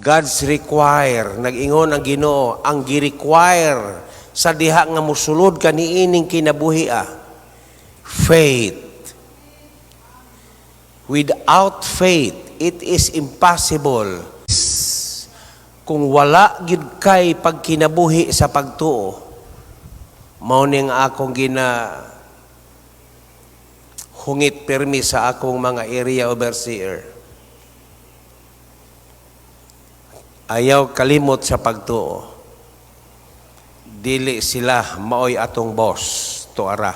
God's require, nag-ingon ang Ginoo, ang gi-require sa diha nga mosulod ka niining kinabuhi faith. Without faith, it is impossible. Kung wala gyud kay pagkinabuhi sa pagtuo, mao ning akong gina hungit permi sa akong mga area overseer. Ayaw kalimot sa pagtuo. Dili sila maoy atong boss, tuara.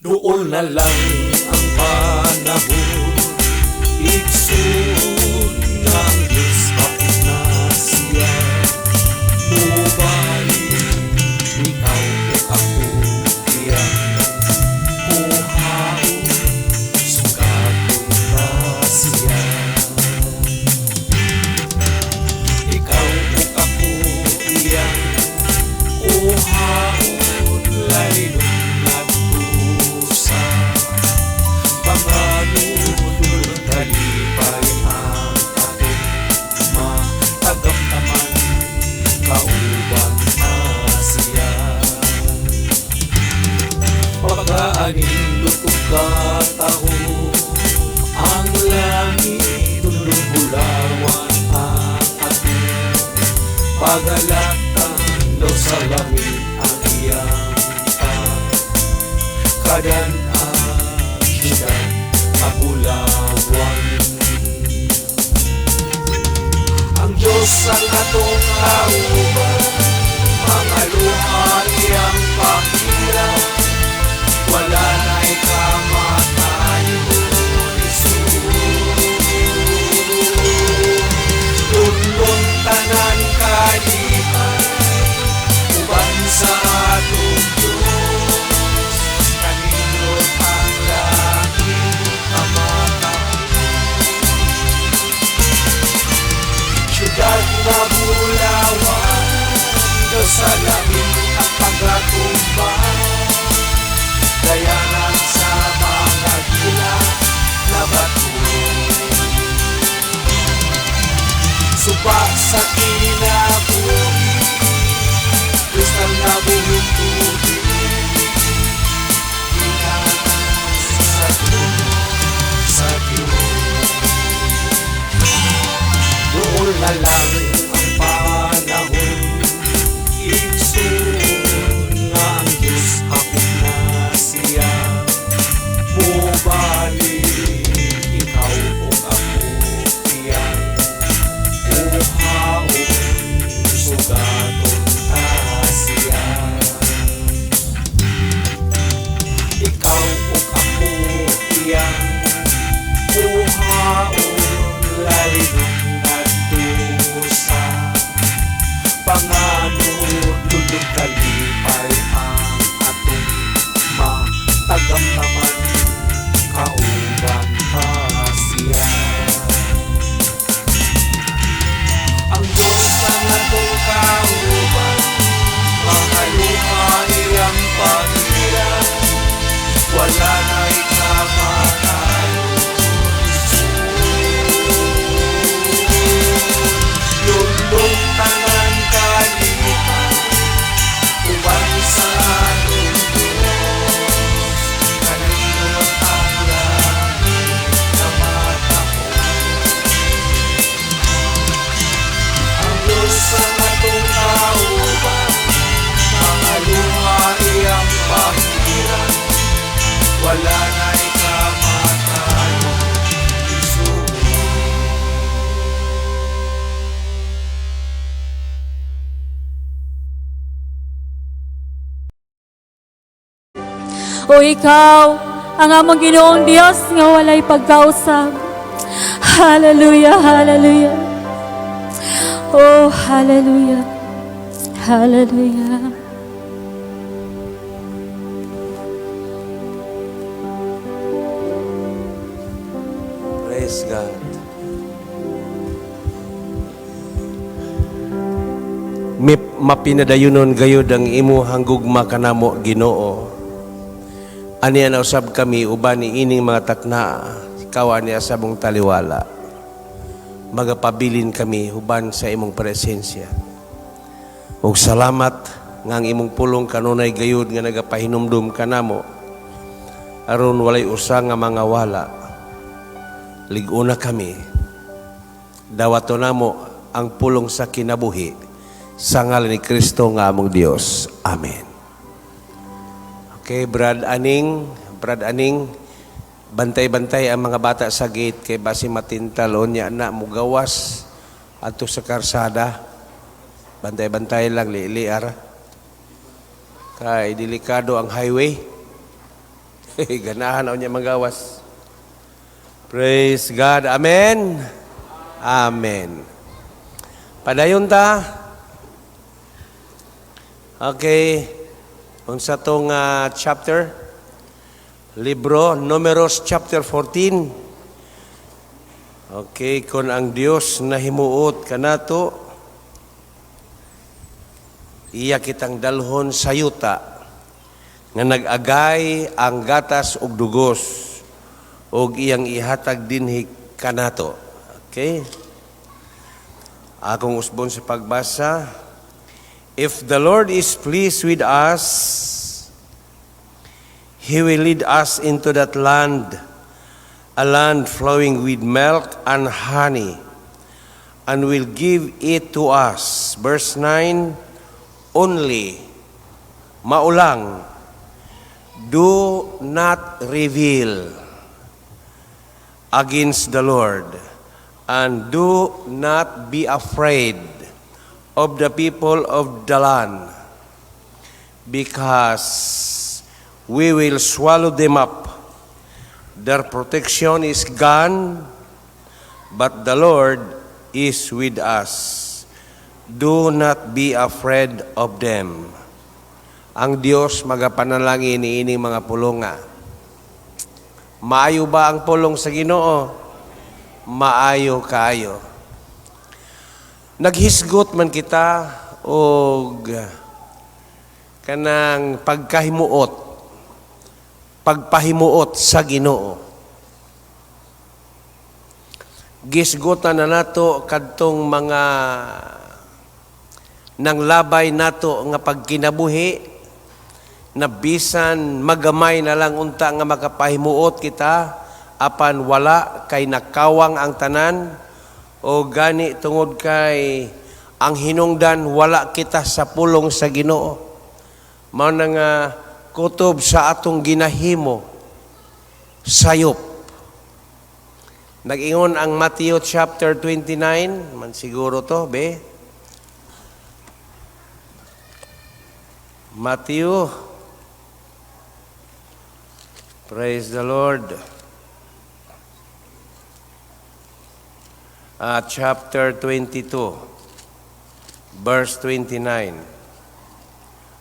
Doon na lang ang panahon, igsoon nga ang Diyos hapit na siya. Mubalik, ikaw ug ako iyang kuhaon, sugaton ta siya. Ikaw ug ako iyang kuhaon, laynon ngadto sa panganod, kalipay ang atong matagamtaman, kauban ta siya. Pagkaanindot ug kataho ang langit, dulong bulawan ang atong pagalatan, daw sa langit ang iyang pagkadan-an, siyudad kabulawan. Ang Diyos ang atong kauban, mga luha iyang pahira, wala na'y kamatayon, igsoon. Lunlun tanan kalipay, uban sa atong Diyos, kanindot ang langit kamatahong. Siyudad nga bulawan, daw sa langit ang pagkatumbang, dayanan sa mga gila na bato. Suba sa kinabuhi, kristal na buhing tubig, gikan sa trono sa Diyos. Doon na lang ang panahon, igsoon nga ang Diyos hapit na siya. Mubalik, ikaw ug ako iyang kuhaon, sugaton ta siya. Ikaw ug ako iyang kuhaon, laynon ngadto sa panganod, lulod kalipay ang atong matagamtaman, kauban ta siya. Ang Diyos ang atong kauban, mga luha iyang pahira, wala na'y kamatayon, igsoon. Lunlun tanan kalipay, uban sa atong Diyos, kanindot ang langit na matahong. Ang Diyos ang atong kauban, mga luha iyang pahira, wala na'y kamatayon, igsoon. O ikaw, ang among Ginoong Dios nga walay pagkausab. Hallelujah, hallelujah. Oh, hallelujah. Hallelujah. Praise God. Mapinadayunon gayud ang imuhang gugma kanamo, Ginoo. Aniya na usab kami uban ni ining mga takna. Ikaw niya sa mong taliwala. Magapabilin kami huban sa imong presensya. Ug salamat nga ang imong pulong kanunay gayud nga nagapahinumdum kanamo aron walay usa nga mga wala. Lig-una kami. Dawato namo ang pulong sa kinabuhi sa ngalan ni Kristo nga among Dios. Amen. Okay, Brad Aning, Brad Aning, bantay-bantay ang mga bata sa gate kay basi matintal unya na mugawas adto sa karsada. Bantay-bantay lang liliar. Kay delikado ang highway. Ganahan unya magawas. Praise God. Amen. Amen. Padayon ta. Okay. Unsa tong chapter? Libro Numeros chapter 14. Okay, kung ang Dios nahimuot kanato, iya kitang dalhon sa yuta nga nag-agay ang gatas ug dugos ug iyang ihatag dinhi kanato. Okay? Akong usbon sa pagbasa: "If the Lord is pleased with us, He will lead us into that land, a land flowing with milk and honey, and will give it to us." Verse 9, "Only, mao lang, do not rebel against the Lord, and do not be afraid of the people of the land, because we will swallow them up. Their protection is gone, but the Lord is with us. Do not be afraid of them." Ang Dios magapanalangin niining mga pulonga. Maayo ba ang pulong sa Ginoo? Maayo kaayo. Naghisgot man kita og kanang pagkahimuot, pagpahimuot sa Ginoo. Gisgutan na nato kadtong mga nanglabay nato nga pagkinabuhi na bisan magamay na lang unta nga makapahimuot kita, apan wala kay nakawang ang tanan o gani tungod kay ang hinungdan wala kita sa pulong sa Ginoo. Mao na nga kutob sa atong ginahimo sayop. Nag-ingon ang Matthew chapter 29 man siguro to be. Matthew. Praise the Lord. Chapter 22, verse 29.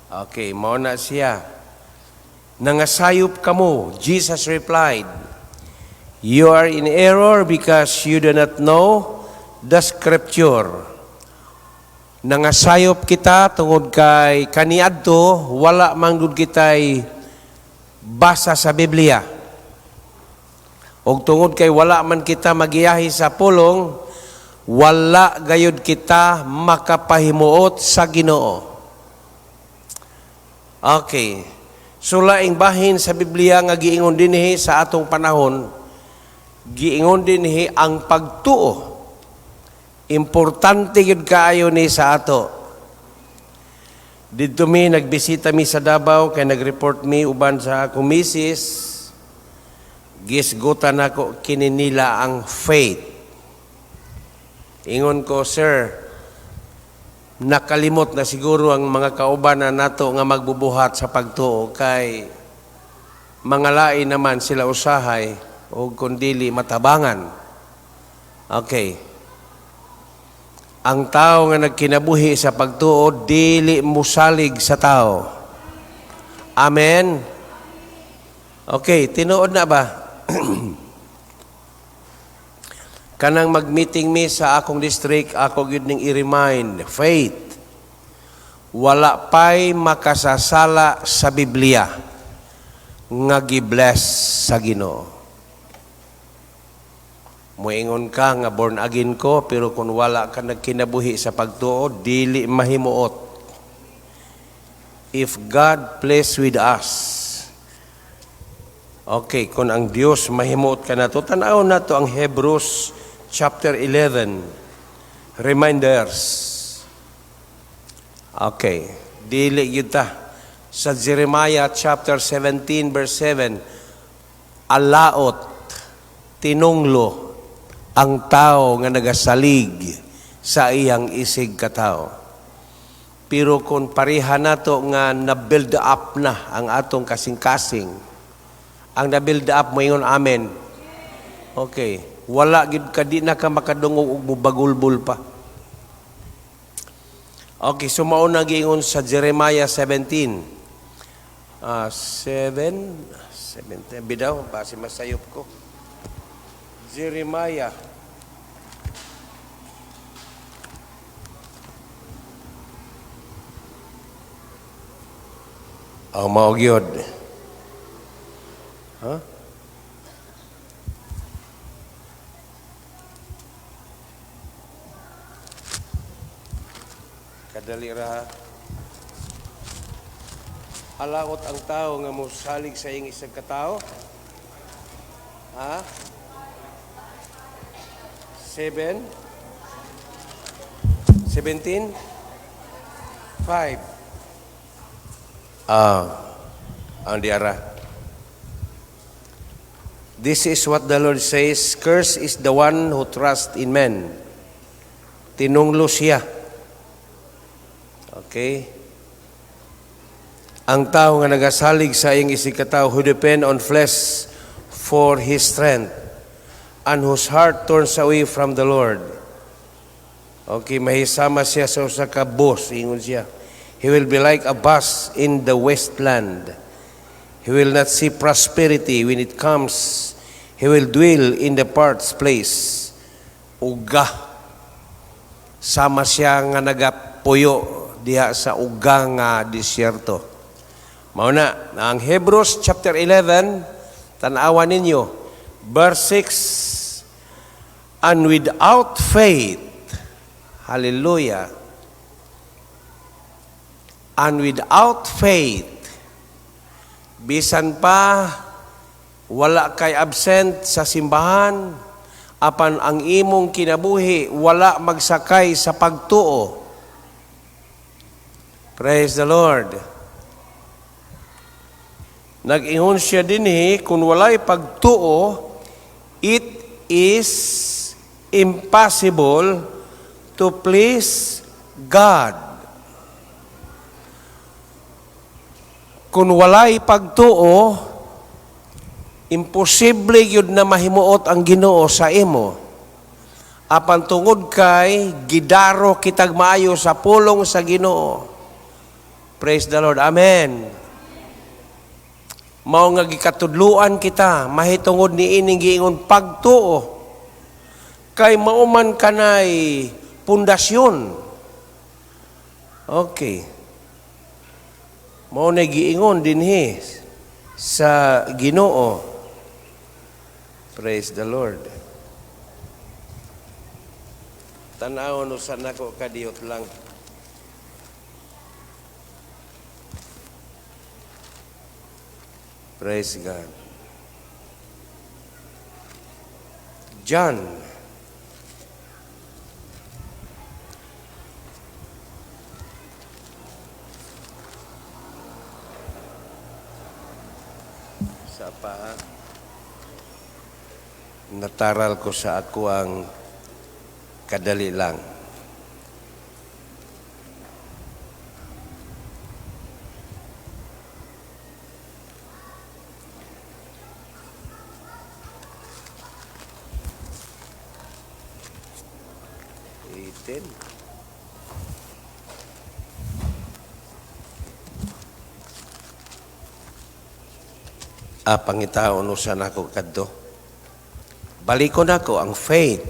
Okay, mao na siya. "Nangasayop kamo," Jesus replied. "You are in error because you do not know the scripture." Nangasayop kita tungod kay kaniadto wala man gud kitay basa sa Biblia. Og tungod kay wala man kita magiyahi sa pulong, wala gayud kita makapahimuot sa Ginoo. Okay. So laing bahin sa Biblia nga giingon dinhi sa atong panahon, giingon dinhi ang pagtuo. Importante gyud kaayo ni sa ato. Didto mi nagbisita mi sa Davao kay nag-report mi uban sa akong misis. Gisgutan nako kini nila ang faith. Ingon ko, "Sir, nakalimot na siguro ang mga kauban na nato nga magbubuhat sa pagtuo kay mga lain naman sila usahay o kundili matabangan." Okay. Ang tao nga nagkinabuhi sa pagtuo, dili musalig sa tao. Amen. Okay, tinuod na ba? Kanang mag-meeting mi sa akong district, ako gyud ning i-remind, faith. Wala pa'y makasasala sa Biblia nga gi-bless sa Ginoo. Moingon ka nga born again ko, pero kung wala ka nagkinabuhi sa pagtuo, dili mahimuot. If God pleased with us. Okay, kung ang Dios mahimuot ka nato, tan-aw nato ang Hebrews chapter 11. Reminders. Okay, dili gyud ta. Sa Jeremiah chapter 17 verse 7, alaot, tinunglo ang tao nga nagasalig sa iyang isig katao. Pero kung pareha nato nga na-build up na ang atong kasing-kasing, ang na-build up mo, ingon amen. Okay, wala gid ka, di na ka makadungog og mubagulbol pa. Okay, so mao na giingon sa Jeremiah 17. Ah, 7, 17, bidaw, basi masayop ko. Jeremiah. Oh, mao gyud. Huh? Kadali ra, ha. Alaot ang tao nga mosalig sa iyang isang katao. Ha? 7, 17, 5. Ah, ang diara. This is what the Lord says, "Curse is the one who trusts in men." Tinunglo siya. Okay? Ang tao nga nagasalig sa iyang isig katao, who depend on flesh for his strength and whose heart turns away from the Lord. Okay, mahisama siya sa usa ka bus, ingon siya. He will be like a bus in the wasteland. He will not see prosperity when it comes. He will dwell in the parched place. Uga. Sama siya nga nagapuyo diha sa uga nga disyerto. Mao na, ang Hebrews chapter 11, tan-awan ninyo, verse 6, and without faith, hallelujah, and without faith, bisan pa wala kay absent sa simbahan, apan ang imong kinabuhi wala magsakay sa pagtuo. Praise the Lord. Nag-ingon siya dinhi, kung walay pagtuo, it is impossible to please God. Kung walay pagtuo, imposible yun na mahimuot ang Ginoo sa imo. Apan tungod kay gidaro kitag maayo sa pulong sa Ginoo. Praise the Lord. Amen. Mao nga gikatudluan kita mahitungod ni ining giingon pagtuo kay mao man kanay pundasyon. Okay. Mao na giingon dinhi sa Ginoo. Praise the Lord. Tan-aw no sa nako kadiyot lang. Praise God. John. Sa pa nataral ko sa ako ang kadali lang. 18. Ah, pangitaon usa nako kadto. Balikon nako ang faith.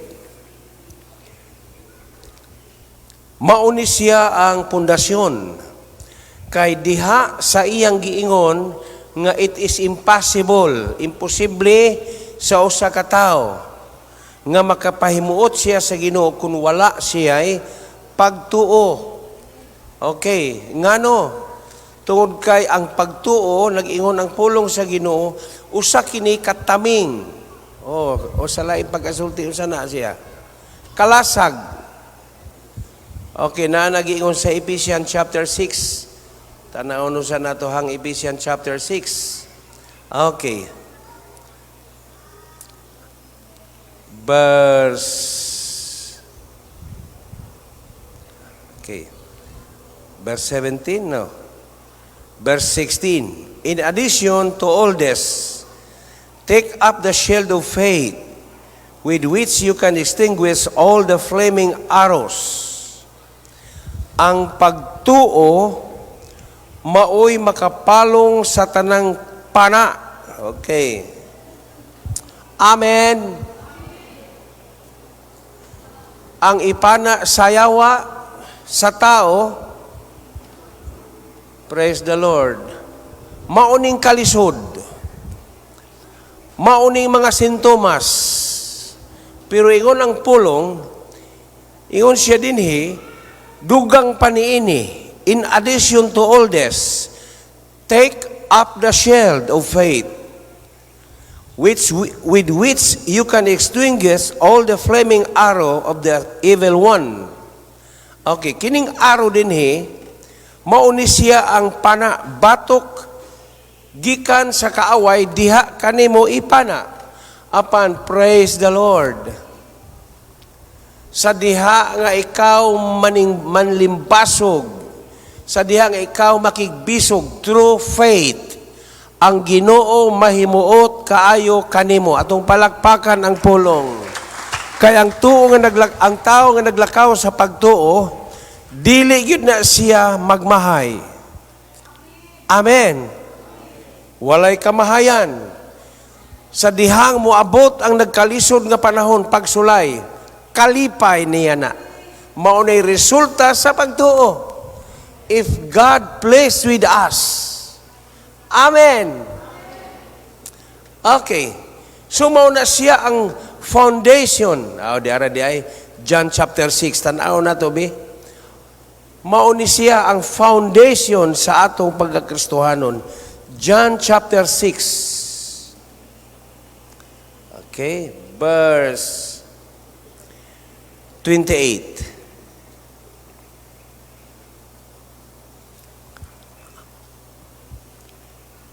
Mauni siya ang pundasyon. Kay diha sa iyang giingon nga it is impossible, imposible sa usa ka tawo Nga makapahimuot siya sa Ginoo kung wala siya'y pagtuo. Okay, ngano? Tungod kay ang pagtuo, nag-ingon ang pulong sa Ginoo, usa kini kataming. Oh, o sa laing pag-asulti, usa na siya. Kalasag. Okay, na nag-ingon sa Ephesians chapter 6. Tanaw no sa nato hang Ephesians chapter 6. Okay. Verse. Okay. Verse 17, no? Verse 16. "In addition to all this, take up the shield of faith with which you can extinguish all the flaming arrows." Ang pagtuo maoy makapalong sa tanang pana. Okay. Amen. Ang ipana sa yawa sa tao, praise the Lord, mauning kalisod, mauning mga sintomas, pero ingon ang pulong, ingon siya dinhi, dugang paniini, "In addition to all this, take up the shield of faith, with which you can extinguish all the flaming arrow of the evil one." Okay, kining arrow dinhi, mauni siya ang pana, batok gikan sa kaaway diha kanimo ipana. Apan, praise the Lord, sa diha nga ikaw maning manlimbasog, sa diha nga ikaw makigbisog through faith, ang Ginoo mahimuot kaayo kanimo. Atong palakpakan ang pulong. Kay ang tao nga naglakaw sa pagtuo, dili gyud na siya magmahay. Amen. Walay kamahayan. Sa dihang moabot ang nagkalisod nga panahon pagsulay, kalipay niya na. Mao nay resulta sa pagtuo. If God pleased with us. Amen. Okay. So mao na siya ang foundation. Aw, di ara di ay John chapter 6, tan-aw na to bi. Mao ni siya ang foundation sa atong pagkakristohanon. John chapter 6. Okay, verse 28.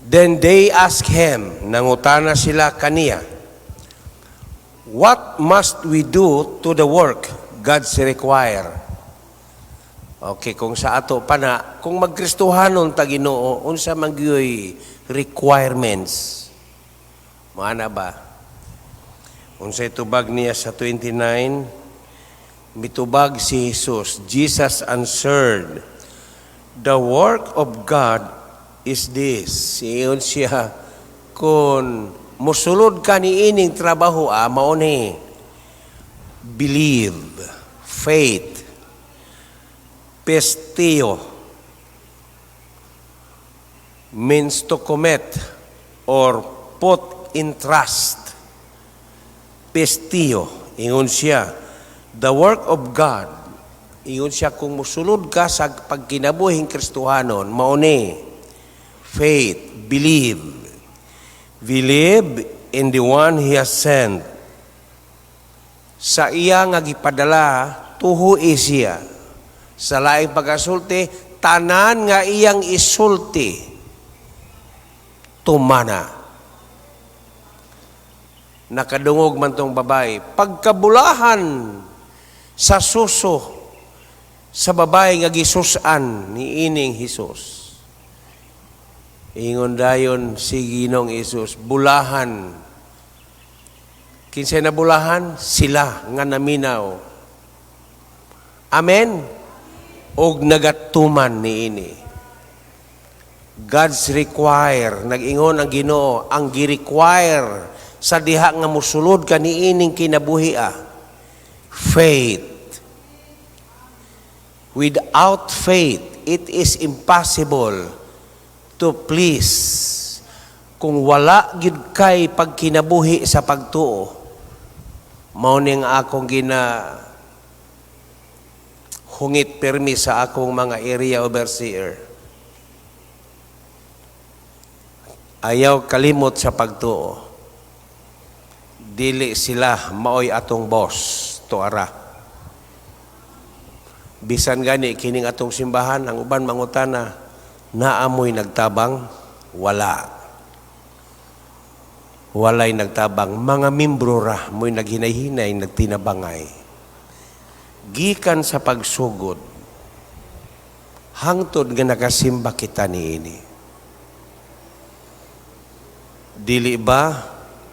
Then they asked him, nangutana sila kaniya, "What must we do to the work God's require?" Okay, kung sa ato pa na, kung magkristohanon ta Ginoo, unsa man gyoy requirements? Maana ba? Unsay tubag niya sa 29? Mitubag si Jesus. Jesus answered, "The work of God is this." Ingon siya, kung musulod ka ni ining trabaho, mao ni, believe, faith, pisteuo, means to commit or put in trust. Pisteuo, ingon siya, the work of God, ingon siya, kung musulod ka sa pagkinabuhing Kristohanon, mao ni, faith, believe. Believe in the one He has sent. Sa iya nga gipadala, tuhui siya. Sa laing pagkasulti, tanan nga iyang isulti, tumana. Nakadungog man tong babae. Pagkabulahan sa suso sa babae nga gisusan ni ining Hesus. Ingon dayon si Ginoong Hesus, bulahan. Kinsay nabulahan? Sila nga naminaw. Amen. Og nagatuman niini. God's require, nag-ingon ang Ginoo, ang gi-require sa diha nga musulod ka niining kinabuhi faith. Without faith, it is impossible to please. Kung wala gid kay pagkinabuhi sa pagtuo, Mao ning akong gina hungit permi sa akong mga area overseer. Ayaw kalimot sa pagtuo. Dili sila maoy atong boss, tuara. Bisan gani kining atong simbahan, ang uban mangutana, naamoy nagtabang? Wala. Walay nagtabang. Mga membro ra mo'y naghinay-hinay, nagtinabangay. Gikan sa pagsugod, hangtod nga nakasimba kita niini. Dili ba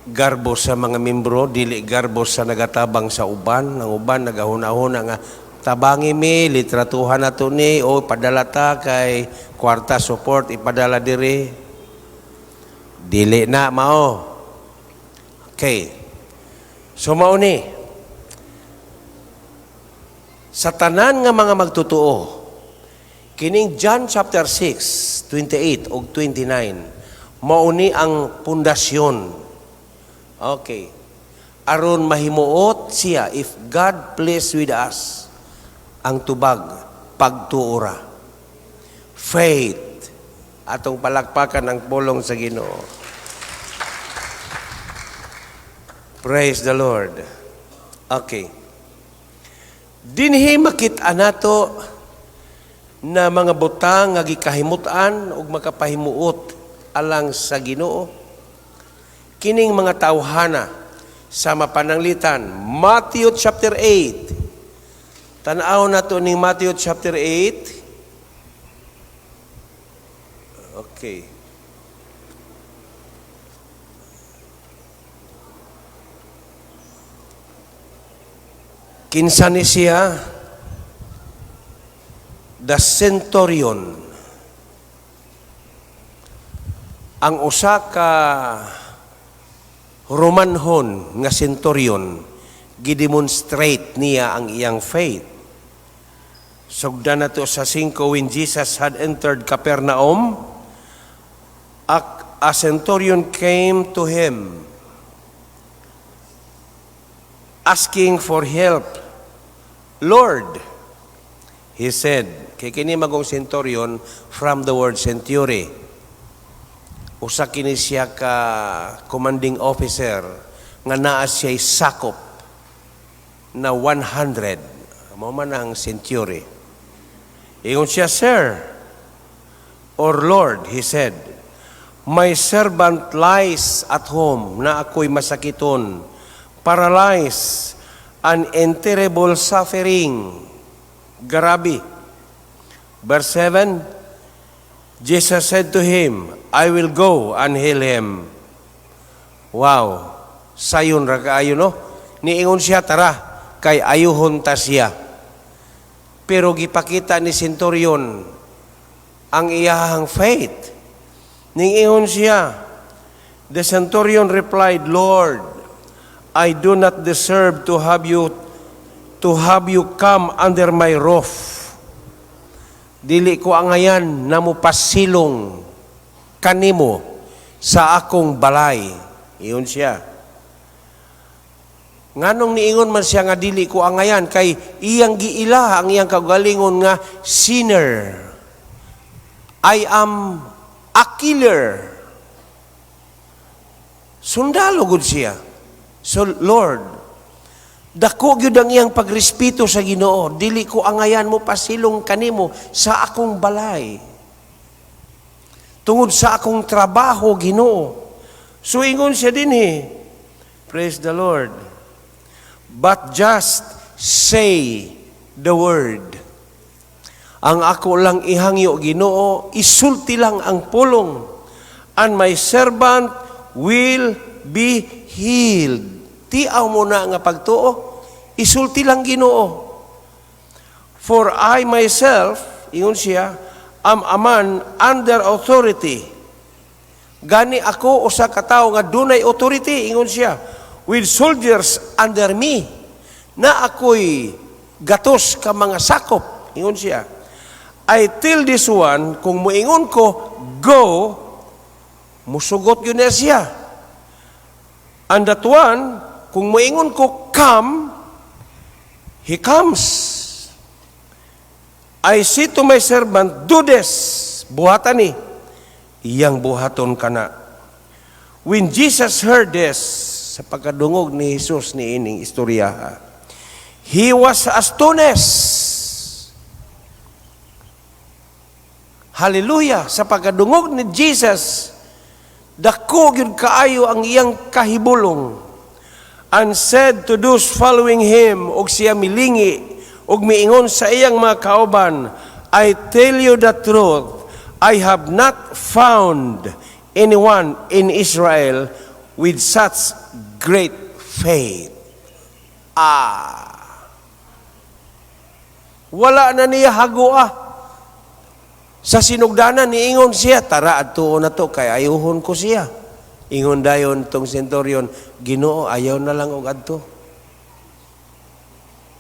garbo sa mga membro, dili garbo sa nagatabang sa uban, ang uban nagahuna-huna nga tabangi mi, litratuhan na to ni, o padala ta kay kwarta support, ipadala diri. Dili na mao. Okay. So mao ni sa tanan nga mga magtotoo, kining John chapter 6, 28 ug 29, mao ni ang pundasyon. Okay. Aron mahimuot siya, if God please with us, ang tubag, pagtuora. Faith. Atong palakpakan ang pulong sa Ginoo. Praise the Lord. Okay. Dinhi makita nato na mga butang nga gikahimut-an ug makapahimuot alang sa Ginoo. Kining mga tawhana sa mapananglitan, Matthew chapter 8. Tan-aw nato ning Matthew chapter 8. Okay. Kinsa ni siya? The centurion. Ang usa ka Romanhon nga centurion, gidemonstrate niya ang iyang faith. Sugdan na to sa 5, when Jesus had entered Capernaum, a centurion came to him asking for help. Lord, he said, kay kini magong centurion from the word century. Usa kini siya ka commanding officer nga naa siya'y sakop na 100. Mao man ang century. Ingon siya, "Sir, or Lord," he said, "my servant lies at home na ako'y masakiton, paralyzed and in terrible suffering." Grabe. Verse 7, Jesus said to him, "I will go and heal him." Wow. Sayon ra kaayo, no? Niingon siya, "Tara, kay ayuhon ta siya." Pero gipakita ni centurion ang iyahang faith. Ningingon siya, the centurion replied, "Lord, I do not deserve to have you come under my roof." Dili ko angayan na mo pasilong kanimo sa akong balay. Iyon siya. Nganong niingon man siya nga dili ko angayan? Kay iyang giila ang iyang kaugalingon nga sinner. I am a killer. Sundalo gud siya. So Lord, dako gyud ang iyang pagrespeto sa Ginoo. Dili ko angayan mo pasilong kanimo sa akong balay. Tungod sa akong trabaho, Ginoo. So ingon siya dinhi. Praise the Lord. But just say the word. Ang ako lang ihangyo, Ginoo, isulti lang ang pulong. And my servant will be healed. Tiaw mo na nga pagtuo, isulti lang, Ginoo. For I myself, ingon siya, am a man under authority. Gani ako usa ka tawo nga dunay authority, ingon siya, with soldiers under me. Na ako'y gatos ka mga sakop, ingon siya. I tell this one, kung muingon ko, "Go," musugot yun na siya. And that one, Kung moingon ko, "Come," he comes. I say to my servant, "Do this," buhatan ni. Iyang buhaton kana. When Jesus heard this, sa pagkadungog ni Jesus ni ining istorya, he was astonished. Hallelujah! Sa pagkadungog ni Jesus, dako gyud kaayo ang iyang kahibulong. And said to those following him, og siya milingi, og miingon sa iyang mga kauban, "I tell you the truth, I have not found anyone in Israel with such great faith." Ah. Wala na niya hagoa. Sa sinugdanan, niingon siya, "Tara, adtuon na to, kay ayuhon ko siya." Ingon dayon tong centurion, "Ginoo, ayaw na lang og adto.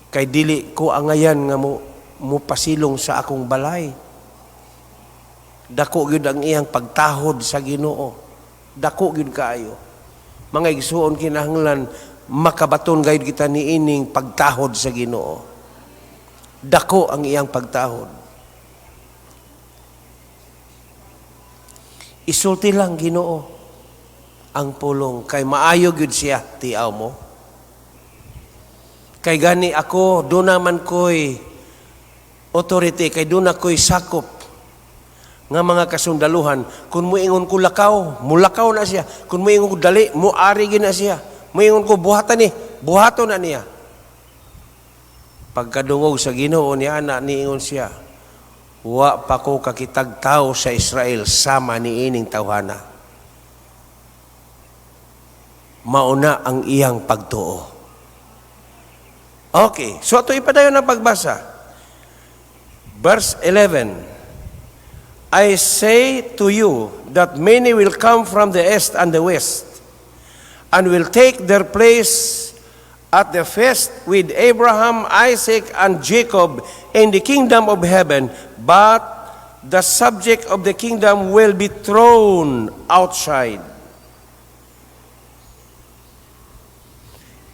Kay dili ko angayan nga mo pasilong sa akong balay." Dako gyud ang iyang pagtahod sa Ginoo. Dako gyud kaayo. Mga igsuon, kinahanglan makabaton gayud kita niining pagtahod sa Ginoo. Dako ang iyang pagtahod. Isulti lang, Ginoo, ang pulong kay maayo gyud siya tiaw mo. Kay gani ako duna man ko'y authority, kay duna ko'y sakop nga mga kasundaluhan. Kung muingon ko, "Lakaw," mulakaw na siya. Kung muingon ko, "Dali," muari na siya. Muingon ko, "Buhatan ni," buhaton na niya. Pagkadungog sa Ginoo ni ana, niingon siya, "Wa pa ko kakitag tao sa Israel sama ni ining tawhana." Mauna ang iyang pagtuo. Okay, so ato ipadayon ang pagbasa. Verse 11. I say to you that many will come from the east and the west and will take their place at the feast with Abraham, Isaac, and Jacob in the kingdom of heaven, but the subject of the kingdom will be thrown outside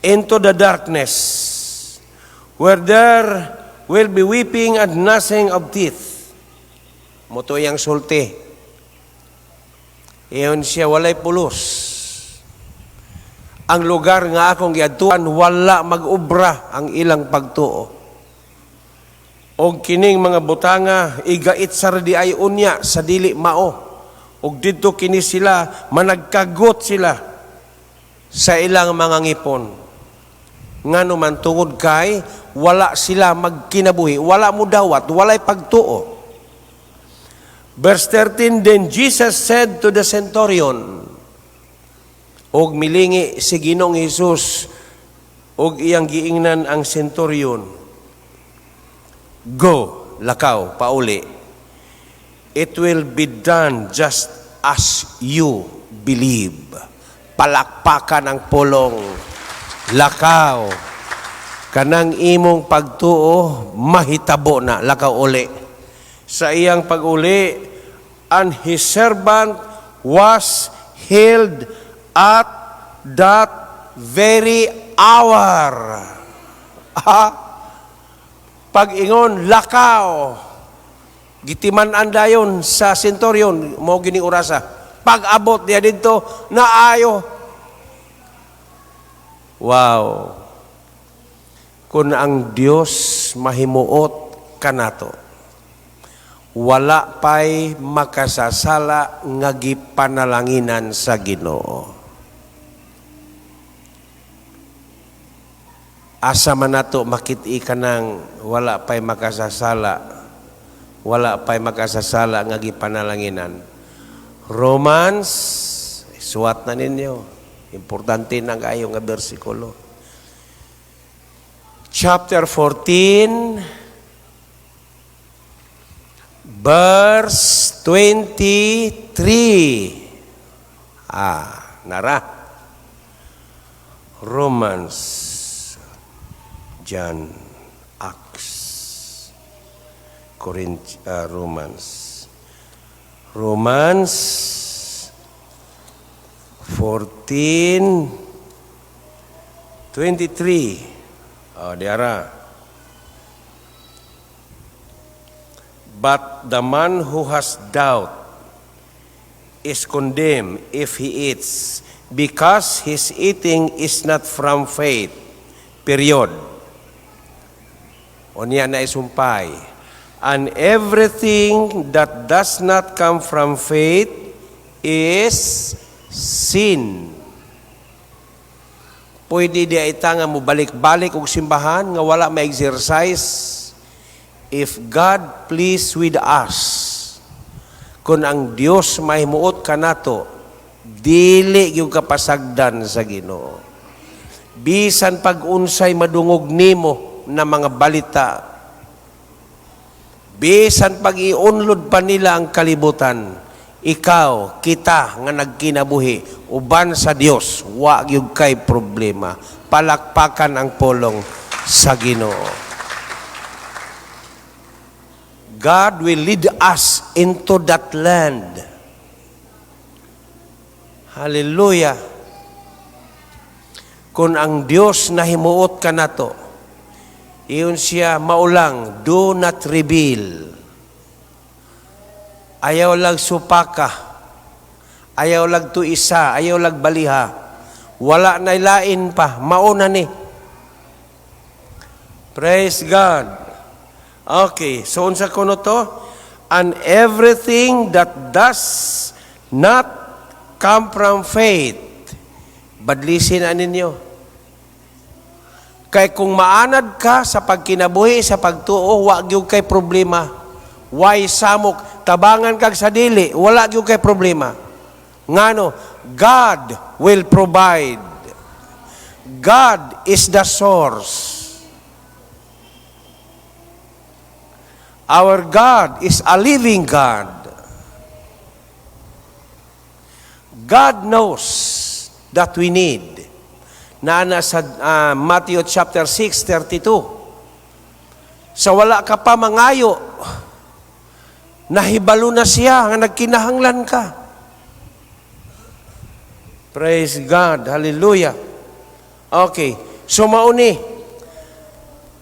into the darkness, where there will be weeping and gnashing of teeth. Mao to iyang sulti. Iyon siya, walay pulos. Ang lugar nga akong giadtuan, wala mag-obra ang ilang pagtuo. Og kining mga butanga igait sa di ay unya sa dili mao. Og didto kini sila managkagot sila sa ilang mga ngipon. Ngano man? Tungod kay wala sila magkinabuhi, wala mo dawat, walay pagtuo. Verse 13, then Jesus said to the centurion, og milingi si Ginoong Hesus og iyang giingnan ang centurion, "Go," lakaw, pauli. "It will be done just as you believe." Palakpakan ang pulong. Lakaw. Kanang imong pagtuo, mahitabo na. Lakaw uli. Sa iyang pag-uli, and his servant was healed at that very hour. Ah, pag-ingon, "Lakaw." Gitiman-an dayon sa centurion, mao gini orasa. Pag-abot niya didto, naayo. Wow. Kung ang Dios mahimuot kanato, wala pa'y makasasala nga gipanalanginan sa Ginoo. Asa man nato makit-i kanang wala pa'y makasasala, wala pa'y makasasala nga gipanalanginan? Romans, suwat na ninyo. Importante na kayo nga bersikulo. Chapter 14, verse 23. Ah, nara. Romans, John, Acts, Corinth, Romans. Romans 14, 23. Oh, diara. But the man who has doubt is condemned if he eats, because his eating is not from faith. Period. Unya na isumpay. And everything that does not come from faith is sin. Pwede diay ta nga mo balik-balik og simbahan nga wala ma-exercise if God please with us. Kung ang Dios mahimuot kanato, dili gyud ka pasagdan sa Ginoo. Bisan pag unsay madungog nimo na mga balita, bisan pag iunlod pa nila ang kalibutan, ikaw, kita nga nagkinabuhi uban sa Dios, wa gyud kay problema. Palakpakan ang pulong sa Ginoo. God will lead us into that land. Hallelujah. Kung ang Dios nahimuot kanato, iyon siya maulang, do not reveal. Ayaw lag supaka, ayaw lag tuisa, ayaw lag baliha. Wala na lain pa, mauna ni. Praise God. Okay, so unsa kuno to? And everything that does not come from faith, badlisin na ninyo. Kay kung maanad ka sa pagkinabuhi, sa pagtuo, wa gyud kay problema. Way samok, tabangan kag sa dili, wala gyud kay problema. Ngano, God will provide. God is the source. Our God is a living God. God knows that we need. Naana sa Matthew chapter 6:32. Sa wala ka pa mangayo, nahibalo na siya nga nagkinahanglan ka. Praise God. Hallelujah. Okay. So mauni.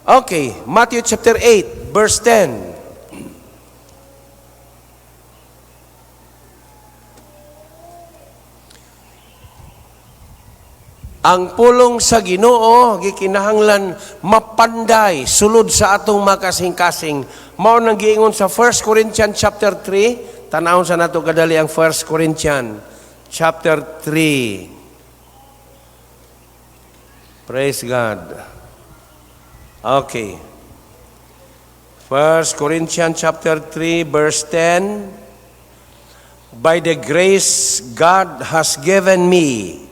Okay. Matthew chapter 8, verse 10. Ang pulong sa Ginoo gikinahanglan mapanday sulod sa atong makasing-kasing. Mao nang giingon sa 1 Corinthians chapter 3, tan-awon sa nato kadali ang 1 Corinthians chapter 3. Praise God. Okay. 1 Corinthians chapter 3 verse 10. By the grace God has given me,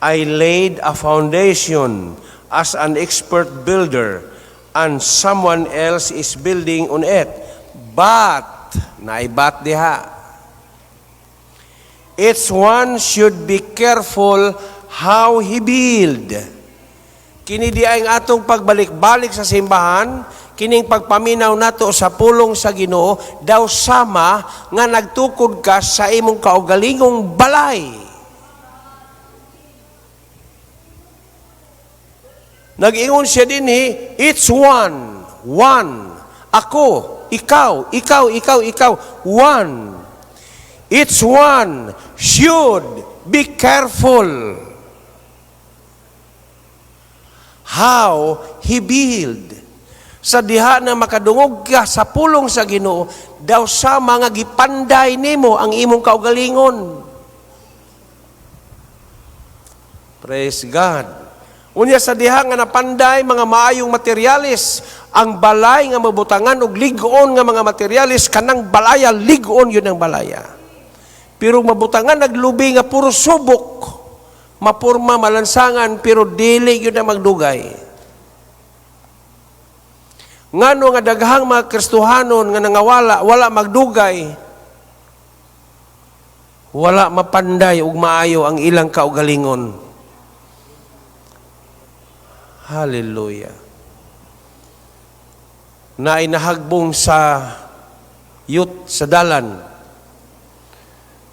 I laid a foundation as an expert builder, and someone else is building on it. But, naibat diha, each one should be careful how he build. Kini di ang atong pagbalik-balik sa simbahan, kining pagpaminaw nato sa pulong sa Ginoo, daw sama nga nagtukod ka sa imong kaugalingong balay. Nag-ingon siya dinhi, it's one, one. Ako, ikaw, ikaw, ikaw, ikaw, one. Each one should be careful how he build. Sa diha na makadungog ka sa pulong sa Ginoo, daw sa mga gipanday nimo ang imong kaugalingon. Praise God. Unya sa diha nga napanday mga maayong materyales, ang balay nga mabutangan og lig-on nga mga materyales, kanang balaya lig-on yun ang balaya. Pero mabutangan naglubi nga puro subok, mapurma malansangan, pero dili yun ang magdugay. Ngano nga daghang mga Kristohanon nga nangawala, wala magdugay, wala mapanday ug maayo ang ilang kaugalingon. Hallelujah. Na inahagbong sa yut sa dalan,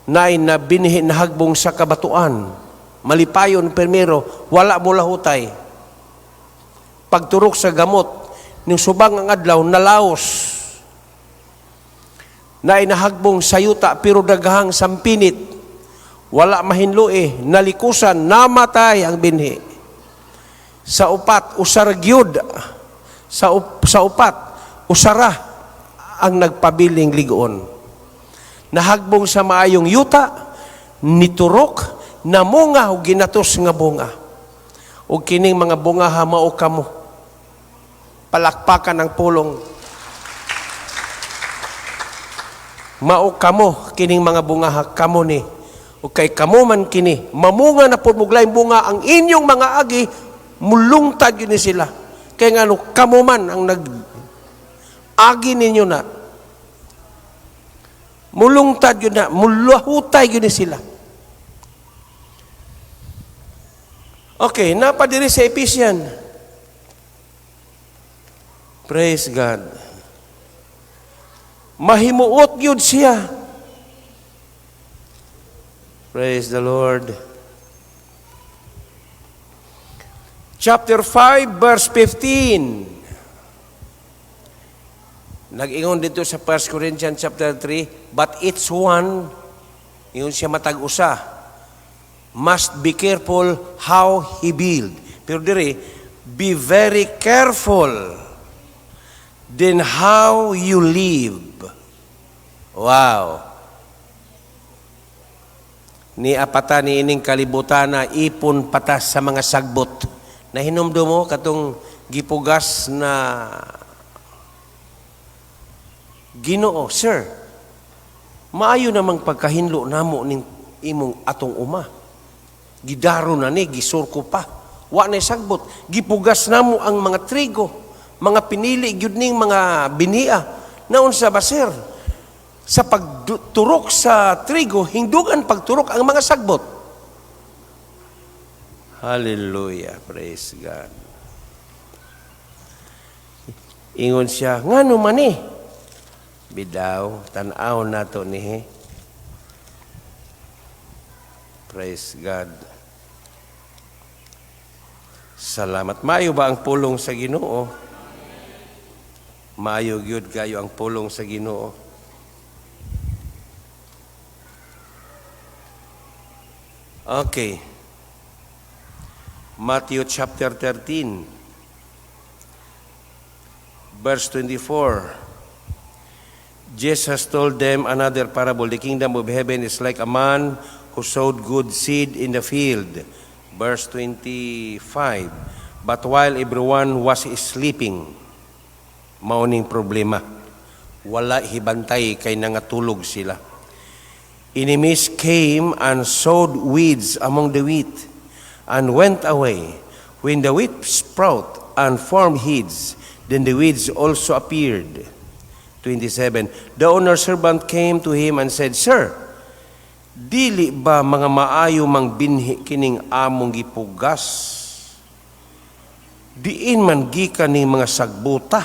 na inabinhi nahagbong sa kabatuan, malipayon permero, wala mo lahutay. Pagturok sa gamot, ning subang ang adlaw, nalaos. Na inahagbong sa yuta, pero daghang sampinit. Wala mahinloi, nalikusan, namatay ang binhi. Sa upat, usar gyud. Sa upat, usara ang nagpabiling ligoon. Nahagbong sa maayong yuta, niturok, namunga og ginatos nga bunga. Ug kining mga bunga, mao kamo. Palakpakan ang pulong. Mao kamo kining mga bunga, kamo ni. Ug kay kamo man kini, mamunga na pud muglay bunga ang inyong mga agi, mulungtad yun ni sila. Kay ngano kamo man ang nag agi ninyo na. Mulungtad yun na, mulahutay yun ni sila. Okay, napadiri sa Ephesians. Praise God. Mahimuot yun siya. Praise the Lord. Chapter 5, verse 15. Nag-ingon dito sa 1 Corinthians chapter 3, but each one, ingon siya matag usa, must be careful how he build. Pero diri, be very careful then how you live. Wow. Ni apata ni ining kalibutana ipon patas sa mga sagbot. Nahinumdum mo katong gipugas na Ginoo, sir, maayo namang pagkahinlo namo ning imong atong uma. Gidaro na ni, gisurko pa. Wa na sagbot. Gipugas namo ang mga trigo, mga pinili gyud ning mga binia. Naunsa ba, sir? Sa pagturok sa trigo, hingdugan pagturok ang mga sagbot. Hallelujah, praise God. Ingon siya, ngano man ni? Bidaw, tan-aw nato nihi. Praise God. Salamat. Maayo ba ang pulong sa Ginoo? Maayo gyud kayo ang pulong sa Ginoo. Okay. Matthew chapter 13, verse 24. Jesus told them another parable. The kingdom of heaven is like a man who sowed good seed in the field. Verse 25. But while everyone was sleeping, mauning problema. Wala hibantay kay nangatulog sila. Enemies came and sowed weeds among the wheat and went away. When the wheat sprout and formed heads, then the weeds also appeared. 27. The owner's servant came to him and said, Sir, dili ba mga maayo mang binhi kining among gipugas? Diin man gikan ning mga sagbuta.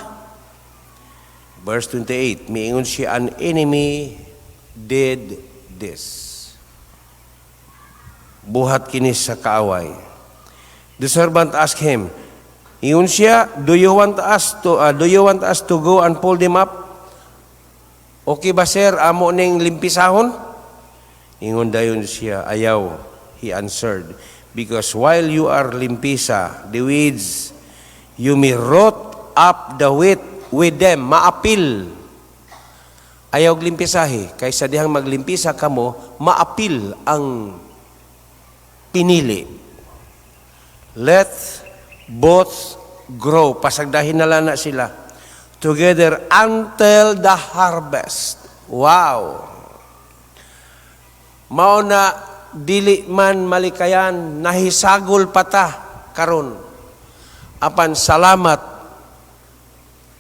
Verse 28, miingon siya, an enemy did this. Buhat kini sa kaaway. The servant asked him, ingon siya, do you want us to go and pull them up? Okay ba, sir, amo ning limpisahon? Ingon dayon siya, ayaw. He answered, because while you are limpisa the weeds, you may rot up the wheat with them. Maapil. Ayaw limpisahi. Kaysa dihang maglimpisa kamo, maapil ang pinili. Let both grow. Pasagdahin na lang na sila. Together until the harvest. Wow! Mao na dili man malikayan, nahisagol pata karon. Apan salamat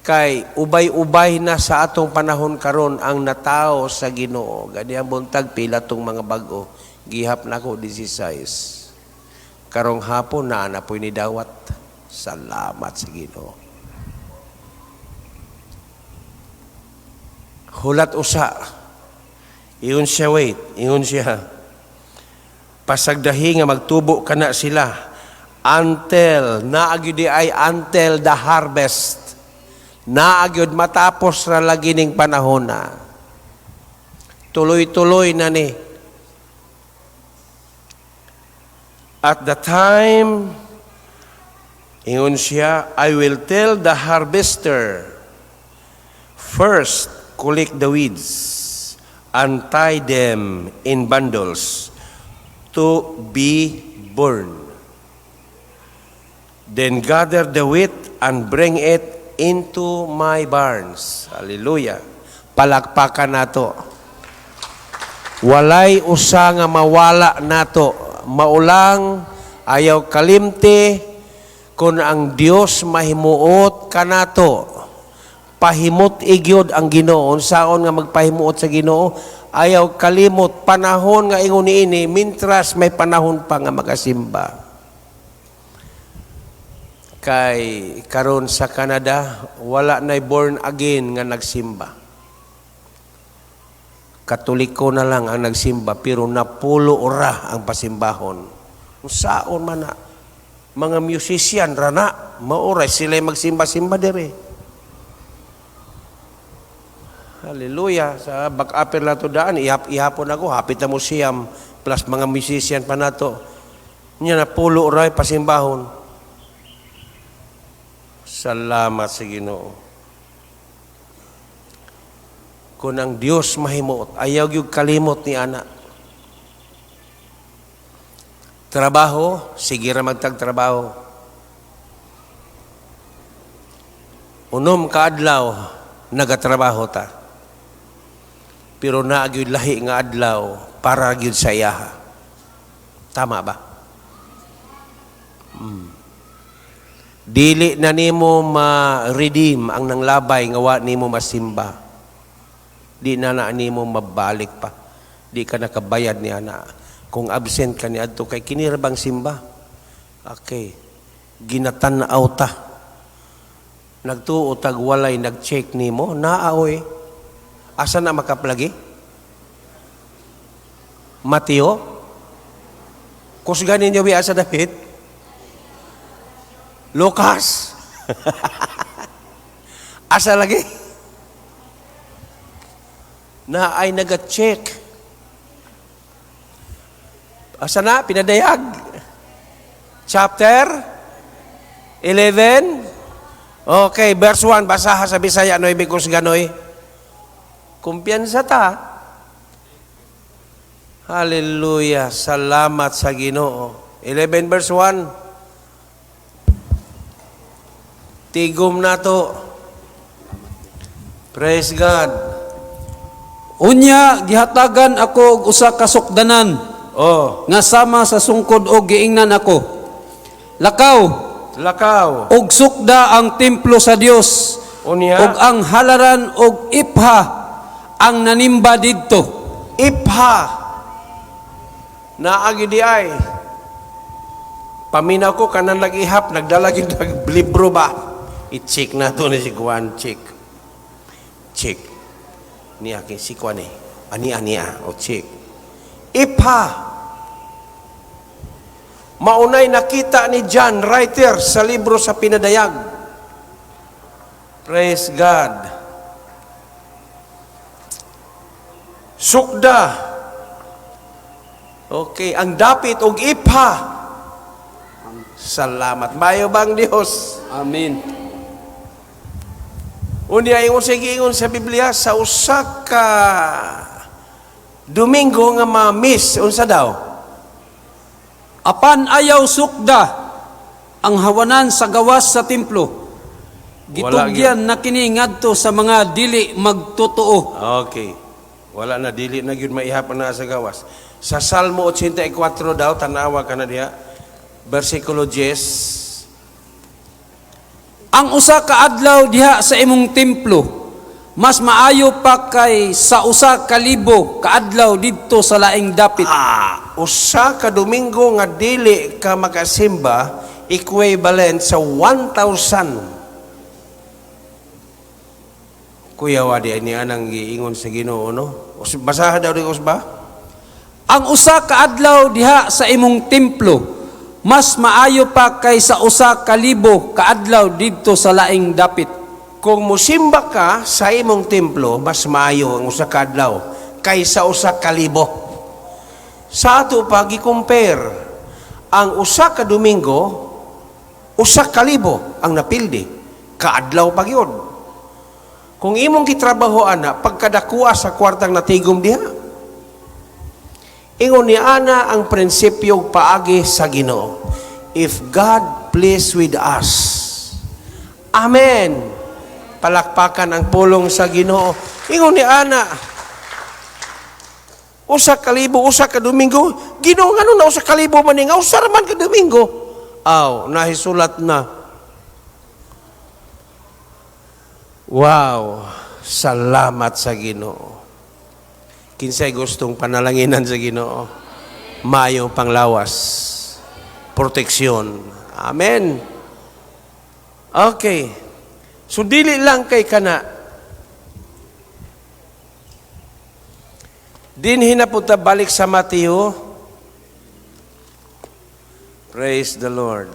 kay ubay-ubay na sa atong panahon karon ang natao sa Ginoo. Gani ang buntag pila tong mga bag-o. Gihap nako 16. Karong hapon na na po'y nidawat. Salamat sa Ginoo. Hulat usa. Ingon siya, wait. Ingon siya, pasagdahi nga magtubo kana sila Until, naa gyud ay until the harvest. Naa gyud matapos ra lagi ning panahon na. Tuloy-tuloy na ni. At the time, ingon siya, "I will tell the harvester, first collect the weeds and tie them in bundles to be burned. Then gather the wheat and bring it into my barns." Hallelujah. Palakpakan nato. Walay usa nga mawala nato. Maulang ayaw kalimti kung ang Dios mahimuot kanato. Pahimut igyod ang Ginoo. Unsaon nga magpahimuot sa Ginoo? Ayaw kalimot panahon nga ingon niini, mintras may panahon pa nga magasimba. Kay karon sa Canada, wala nay born again nga nagsimba. Katoliko na lang ang nagsimba, pero napulo ora ang pasimbahon. Unsaon man na? Mga musician ra na, maoray sila magsimba-simba dire. Hallelujah. Sa back-upper lang to daan, ihap ihapon ako, hapit na museum, plus mga musician pa nato. Nya napulo ray pasimbahon. Salamat sa Ginoo. Kung ang Dios mahimuot, ayaw gyud kalimot ni ana. Trabaho, sige ra magtagtrabaho. 6 ka adlaw nagatrabaho ta. Pero naa gyud lahi nga adlaw para gyud sa iyaha. Tama ba? Dili na nimo ma-redeem ang nanglabay nga wa nimo masimba. Di na na nimo mabalik pa. Di ka nakabayad ni ana. Kung absent ka ni adto kay kini ra bang simba? Okay. Ginatan-aw ta. Nagtuo tag walay nag-check nimo, naa oy. Asa na makaplagi? Mateo? Kusgan ninyo bi asa David? Lucas? Asa lagi? Na ay naga-check. Asa na? Pinadayag. Chapter 11. Okay, verse 1. Basaha sa Bisaya. No, ibig ganoy. Kumpiyansa ta. Hallelujah. Salamat sa Ginoo. 11 verse 1. Tigom nato. Praise God. Unya gihatagan ako og usa ka sukdanan nga sama sa sungkod og giingnan ako. Lakaw Lakaw. Og sukda ang templo sa Dios Unya. Ug ang halaran og ipha ang nanimba didto. Ipha. Naa gyud diay. Paminaw ko kanan nag-ihap, nagdala gyud libro ba? I-check na to ni si Juan, check. Check. Niya kay si Juan eh. Ani ani ah, o check. Ipha. Maunay nakita ni John, writer sa libro sa Pinadayag. Praise God. Sukda. Okay, ang dapit og ipha. Salamat. Mayo bang Dios? Amen. Unya ingon sa giingon sa Biblia sa usa ka Domingo nga ma-miss, unsa daw? Apan ayaw sukda ang hawanan sa gawas sa templo. Wala. Gitugyan na kini ngadto sa mga dili magtotoo. Okay. Wala na, dili na gyud maihapan na sa gawas. Sa Salmo 84 daw, tanawa ka na diha. Versikulo 10. Ang usa ka adlaw diha sa imong templo mas maayo pa kay sa 1,000 ka adlaw didto sa laing dapit. Ah, usa ka Domingo nga dili ka makasimba equivalent sa 1,000. Kuya wadi ni anang giingon sa Ginoo, no? Basaha daw di ba? Ang usa ka adlaw diha sa imong templo mas maayo pa kaysa 1,000 kaadlaw didto sa laing dapit. Kung musimba ka sa imong templo, mas maayo ang 1 ka adlaw kaysa 1,000. Sa ato pa gi-compare ang 1 ka Domingo, 1,000 ang napildi. Kaadlaw pa gyud. Kung imong gitrabaho ana, pagkadakua sa kwartang natigom diha. Ingon ni ana ang prinsipyo paagi sa Ginoo. If God please with us. Amen. Palakpakan ang pulong sa Ginoo. Ingon ni ana, 1,000, 1 ka Domingo. Ginoo, ngano na 1,000 man nga usa ra man ka Domingo? Aw, nahisulat na. Wow, salamat sa Ginoo. Kinsay gustong panalanginan sa Ginoo? Maayong panglawas. Proteksyon. Amen. Okay. So dili lang kay kana. Dinhi na punta balik sa Mateo. Praise the Lord.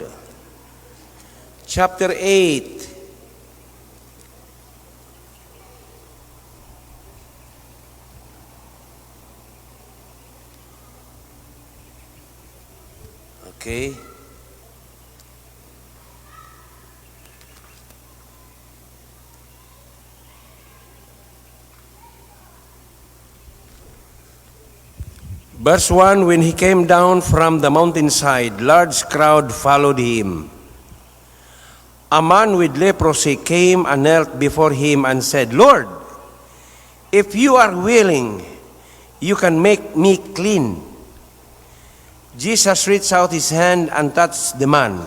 Chapter 8. Okay. Verse 1, when he came down from the mountainside, large crowd followed him. A man with leprosy came and knelt before him and said, "Lord, if you are willing, you can make me clean." Jesus reached out his hand and touched the man.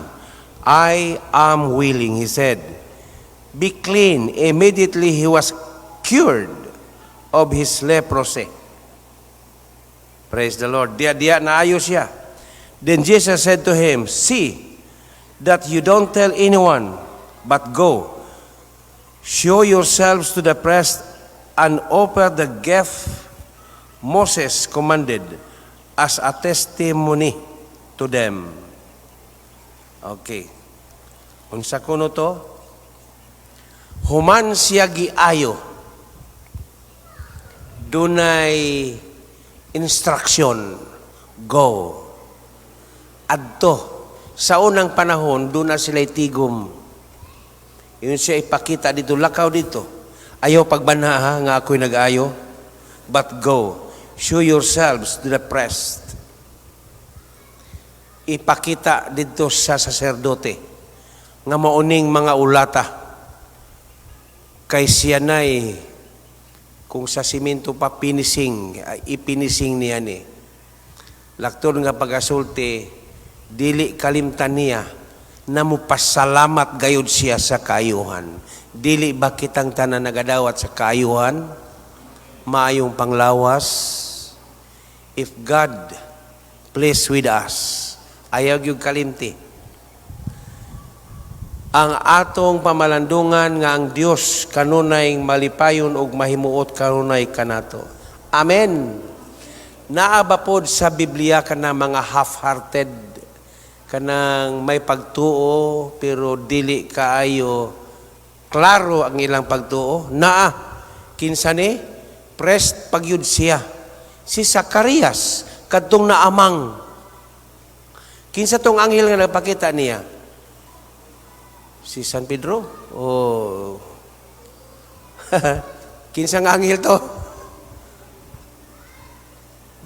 "I am willing," he said. "Be clean." Immediately he was cured of his leprosy. Praise the Lord. Diya-diya naayo siya. Then Jesus said to him, "See that you don't tell anyone, but go. Show yourselves to the priest and offer the gift Moses commanded as a testimony to them." Okay. Unsa kuno to? Human siya giayo, dunay instruction. Go. Adto. Sa unang panahon, doon na sila tigom. Yun siya ipakita dito, lakaw dito. Ayaw pagbanha ha, nga ako'y nag-ayo. But go. Show yourselves to the priest. Ipakita dito sa saserdote nga mauning mga ulata kay siya na'y kung sa simento pa pinising, ay ipinising niya ni. Laktod nga pagasulti, dili kalimtan niya na mupasalamat gayud siya sa kaayuhan. Dili ba kitang tanan nagadawat sa kaayuhan? Maayong panglawas? If God please with us, ayaw gyud kalimti. Ang atong pamalandungan nga ang Dios kanunay malipayon ug mahimuot kanunay kanato. Amen. Naa ba pod sa Biblia kana mga half-hearted, kanang may pagtuo pero dili kaayo klaro ang ilang pagtuo? Naa. Kinsa ni? Priest pagyud siya. Si Zacarias kadtong naamang. Kinsa tong anghel nga nagpakita niya? Si San Pedro? Oh. Kinsa nga anghel to?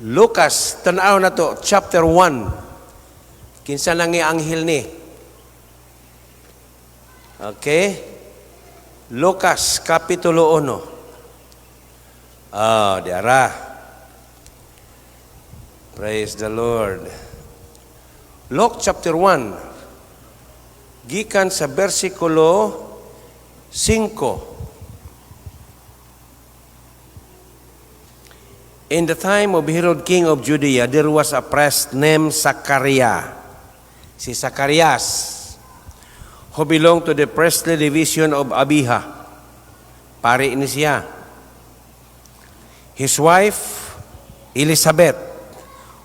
Lucas, tan-aw na to, chapter 1. Kinsa nang anghel ni? Okay? Lucas, Kapitulo 1. Ah, diara. Praise the Lord. Luke chapter 1. Gikan sa versikulo 5. In the time of Herod, king of Judea, there was a priest named Zachariah. Si Zacarias, who belonged to the priestly division of Abijah. Pari ni siya. His wife, Elizabeth,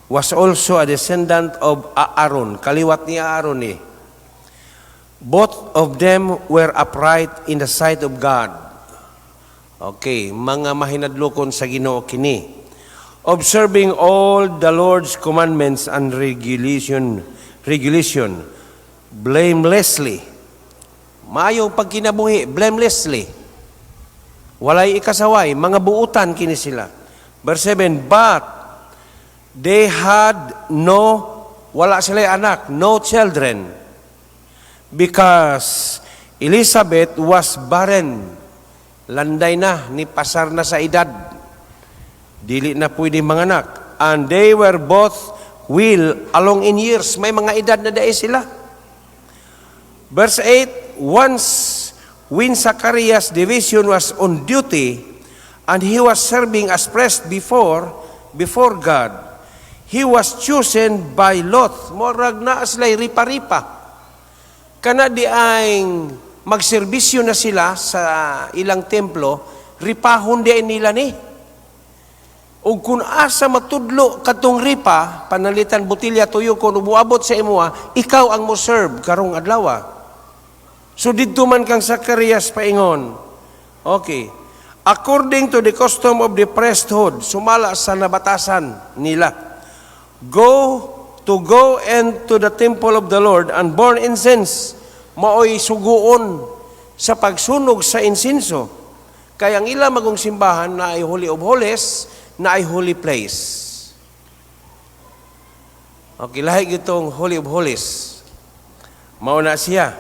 Was also a descendant of Aaron. Kaliwat ni Aaron eh. Both of them were upright in the sight of God. Okay, mga mahinadlokon sa Ginoo kini. Observing all the Lord's commandments and regulation blamelessly. Maayo pagkinabuhi, blamelessly. Walay ikasaway, mga buutan kini sila. Verse 7, but they had no, wala sila anak, no children. Because Elizabeth was barren. Landay na, ni pasar na sa edad. Dili na pwede manganak. And they were both well along in years. May mga edad na diay sila. Verse 8, once when Zacharias' division was on duty and he was serving as priest before God, he was chosen by lot. Morag na sila'y ripa-ripa. Kana diay magserbisyo na sila sa ilang templo, ripahon di nila ni. Ug kung asa matudlo kadtong ripa, panalitan botelya tuyo kung umuabot sa imuha, ikaw ang mo serve karong adlaw. So didto man kang Zacarias paingon. Okay. According to the custom of the priesthood, sumala sa nabatasan nila. Go into the temple of the Lord and burn incense. Maoy suguon sa pagsunog sa insinso. Kaya ang ila magong simbahan na ay Holy of Holies, na ay holy place. Okay, lahi gitong Holy of Holies. Mao na siya.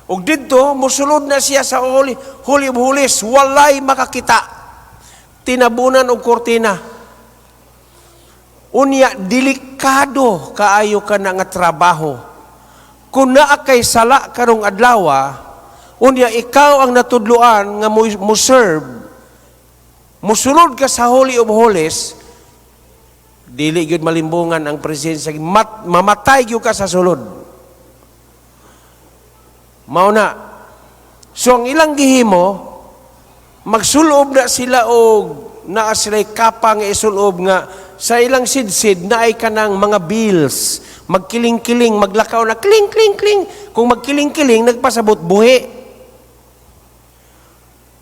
Ug didto mosulod na siya sa Holy of Holies, walay makakita. Tinabunan og kortina. Unya, delikado kaayo ka na nga trabaho. Kung naa kay sala karong adlaw, unya ikaw ang natudloan nga mo serve, musulod ka sa Holy of Holies, dili gyud malimbungan ang presensya, mamatay gyud ka sa sulod. Mao na. So ang ilang gihimo, magsulob na sila og naa sila'y kapa nga isulob nga sa ilang sidsid naay kanang mga bills, magkiling-kiling, maglakaw na kling kling kling. Kung magkiling-kiling, nagpasabot buhi.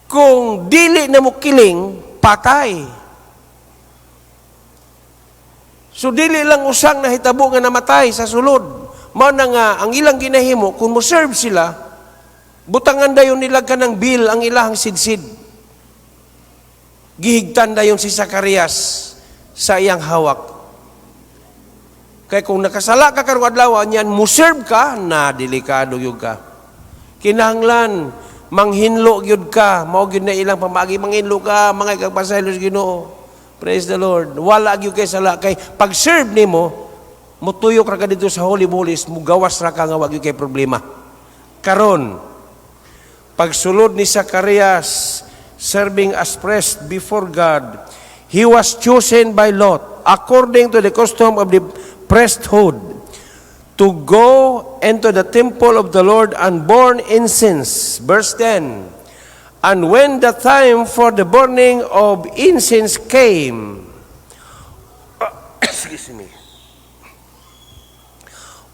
Kung dili na mo kiling, patay. So dili lang usang nahitabo nga namatay sa sulod. Mao na nga ang ilang ginahimo kung mo serve sila, butangan dayon nila kanang bell ang ilahang sidsid. Gihigtan dayon si Zacarias sa iyang hawak. Kay kung nakasala ka karong adlaw niyan mo serve ka na, delikado gyud ka. Kinahanglan manghinlo gyud ka, mao gyud na ilang pamagi, manghinlo ka, mga kag pasaylo sa Ginoo. Praise the Lord. Wala gyud kay sala kay pag serve nimo, mutuyok ra ka dito sa Holy Holies, mugawas ra ka nga wa gyud kay problema. Karon, pagsulod ni Zacarias, serving as priest before God, he was chosen by lot, according to the custom of the priesthood, to go into the temple of the Lord and burn incense. Verse 10. And when the time for the burning of incense came, excuse me,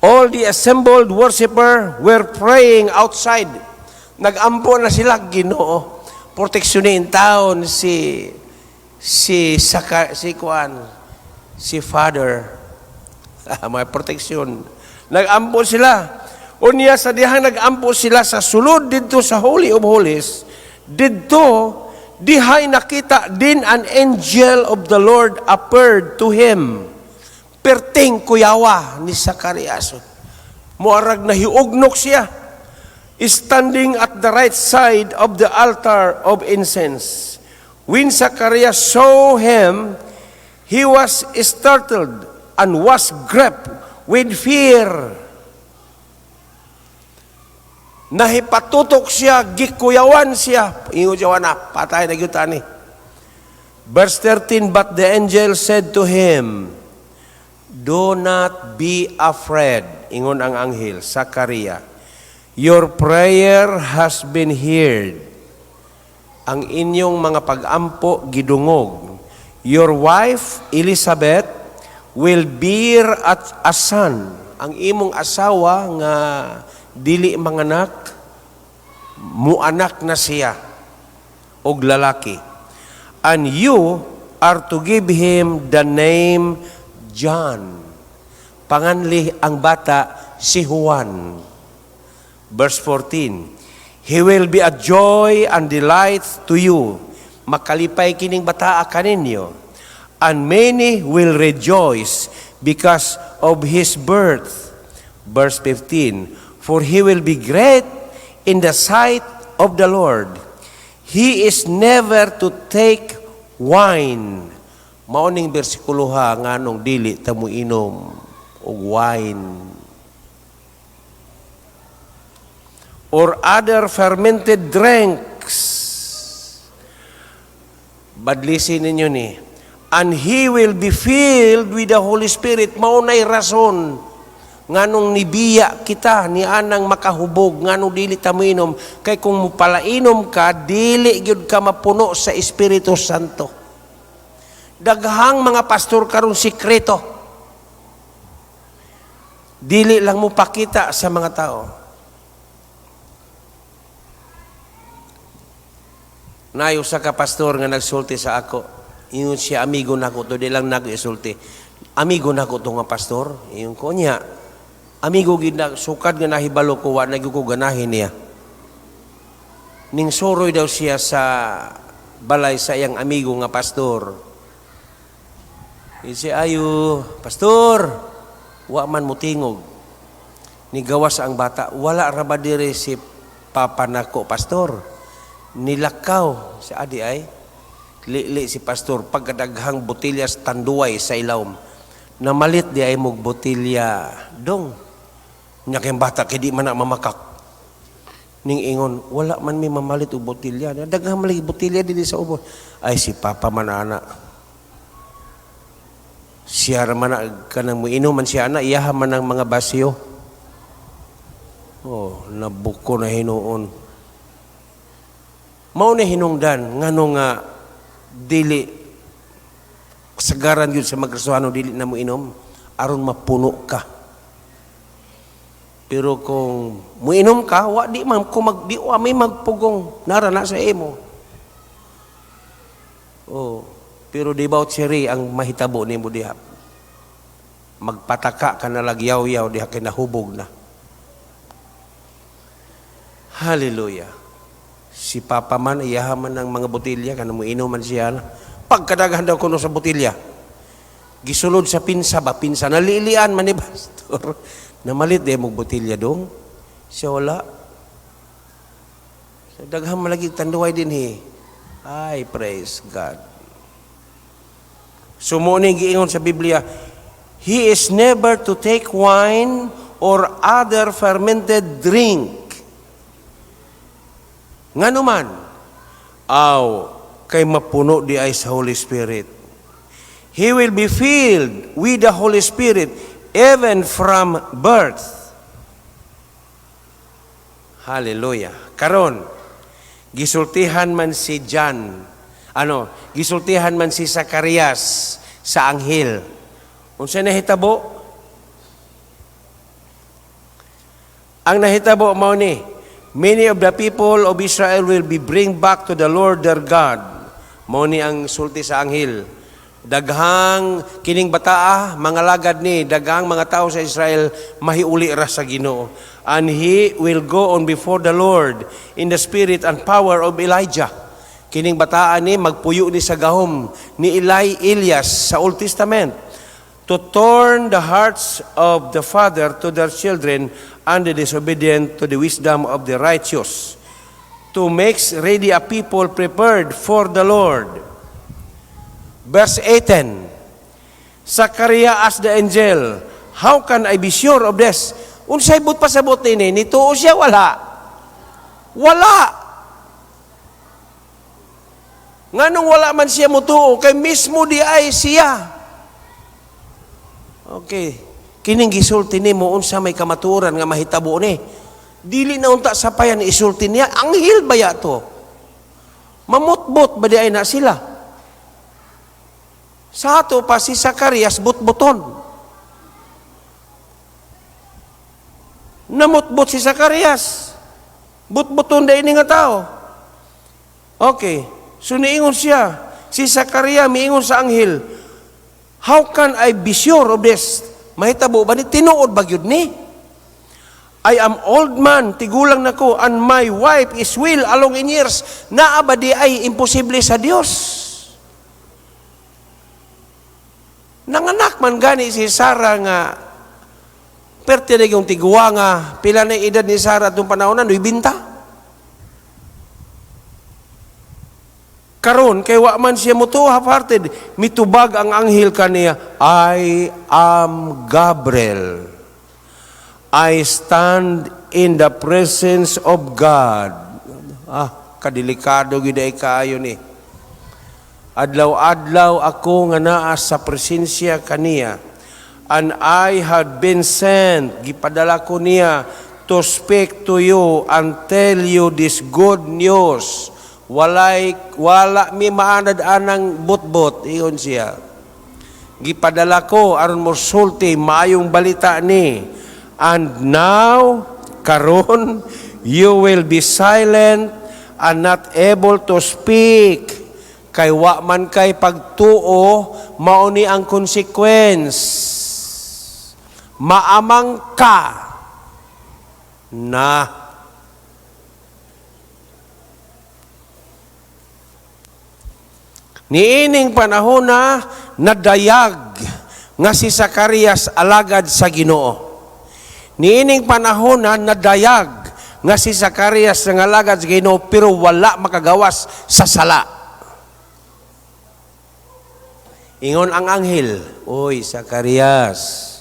all the assembled worshiper were praying outside. Nagampo na sila, "Ginoo, proteksyonin taon si Saka, si Kuan, si Father." May proteksyon. Nagampo sila. Unya sa dihang nagampo sila sa sulod didto sa Holy of Holies, didto dihay nakita din an angel of the Lord appeared to him. Perting kuyawa ni Zacarias. Muarag nahiugnok siya. Standing at the right side of the altar of incense. When Zacharias saw him, he was startled and was gripped with fear. Nahipatutok siya, gikuyawan siya. Ingon siya, "Na, patay na gyud ani." Verse 13, but the angel said to him, "Do not be afraid," ingon ang anghel, "Zachariah. Your prayer has been heard." Ang inyong mga pag-ampo gidungog. Your wife, Elizabeth, will bear at a son." Ang imong asawa nga dili manganak, muanak na siya og lalaki. "And you are to give him the name John." Panganli ang bata si Juan. Verse 14, "He will be a joy and delight to you." Makalipay kining bata kaninyo. "And many will rejoice because of his birth." Verse 15, "For he will be great in the sight of the Lord. He is never to take wine." Mao ning bersikulo ha nganong dili ta mo inom og wine "or other fermented drinks." Badlisin ninyo ni. "And he will be filled with the Holy Spirit." Mao nay rason nganong nibiya kita ni anang makahubog, nganong dili ta moinom, kay kung mupalainom ka, dili gyud ka mapuno sa Espiritu Santo. Daghang mga pastor karon sikreto. Dili lang mo pakita sa mga tao. Nayo sa ka pastor nga nagsulti sa ako. Ingon siya, amigo nako to, di lang nako isulti. Amigo nako to nga pastor. Ingon ko niya, amigo gid na sukad nga nahibalo ko, wa na gyud ko ganahin niya. Ning suroy daw siya sa balay sa iyang amigo nga pastor. Siya, "Ayo, pastor." Wa man mutingog. Nigawas ang bata, "Wala ra ba diri si papa nako, pastor?" Nilakaw si adi ay li si pastor pagkadaghang botelya sa Tanduay sa ilawom. "Namalit di ay mog botelya dong." Nya kay bata kay di man na mamakak. Ning ingon, "Wala man mi mamalit og botelya. Daghang man lagi botelya dinhi sa ubos." "Ay, si papa man ana. Siya ra man na, kanang muinom man siya ana, iyaha man ang mga basyo." Oh, nabuko na hinuon. Mao ni hinungdan ngano nga dili kasagaran yun sa mga Kristohano dili na mo inom, aron mapuno ka. Pero kung muinom ka, wa di man ko mag di wa may magpugong nara na sa imo. Oh, pero debauchery ang mahitabo nimo diha. Magpataka ka na lagyaw-yaw diha kay nahubog na. Hallelujah. Si Papa man, iyaha man ng mga botelya, kana mo inom man siya. Pagkadaghan daw kuno sa botelya. Gisulod sa pinsa ba? Pinsa. Nalilian man ni pastor. "Namalit di mong botelya dong." Siya, "Wala." Sa daghan man lagi Tanduay din he. Ay, praise God. So mo ning giingon sa Biblia, "He is never to take wine or other fermented drink." Ngano man? Aw, kay mapuno di ay sa Holy Spirit. "He will be filled with the Holy Spirit even from birth." Hallelujah. Karon, gisultihan man si John, ano, gisultihan man si Zacarias sa anghel. Unsa nahitabo? Ang nahitabo mao ni, "Many of the people of Israel will be bring back to the Lord their God." Mao ni ang sulti sa anghel. Daghang kining bataa, mga lagad ni, daghang mga tao sa Israel mahiuli ra sa Ginoo. "And he will go on before the Lord in the spirit and power of Elijah." Kining bataa ni magpuyo ni sa gahom ni Eli Elias sa Old Testament. "To turn the hearts of the father to their children and the disobedient to the wisdom of the righteous, to make ready a people prepared for the Lord." Verse 18, Zachariah asked the angel, "How can I be sure of this?" Unsay but pasabot nini? Nituo siya, wala. Wala. Nganong wala man siya mutuo? Kay mismo di ay siya. Okay. Kining gisulti nimo, unsa may kamatuoran nga mahitabo ni? Dili na unta sa payan isulti niya, anghel ba ya to? Mamutbot ba di ay na sila? Sa ato pa si Zacarias butbuton. Namutbot si Zacarias. Butbuton dahil nga tao. Okay. So niingon siya. Si Zacarias miingon sa anghel, "How can I be sure of this?" Mahitabo ba ni? Tinuod ba gyud ni? "I am old man, tigulang na ko, and my wife is well along in years." Naa ba di ay imposible sa Dios? Nanganak man gani si Sarah nga perte na yung tiguwa nga pila na edad ni Sarah atong panahon na, 90. Karon kay wa man siya mutuo, half-hearted, mitubag ang anghel kaniya, "I am Gabriel. I stand in the presence of God." Ah, kadelikado gyud ay kaayo ni. "Adlaw-adlaw ako nga naa sa presensya kaniya. And I had been sent," gipadala ko niya, "to speak to you and tell you this good news." Walay, wala mi maanad anang butbot, ingon siya. "Gipadala ko aron mosulti maayong balita ni. And now, karon, you will be silent and not able to speak. Kay wa man kay pagtuo, mao ni ang consequence. Maamang ka na." Niining panahon na nadayag nga si Zacarias alagad sa Ginoo. Niining panahon na nadayag nga si Zacarias nangalagad sa Ginoo pero wala makagawas sa sala. Ingon ang anghel, "Oy Zacarias,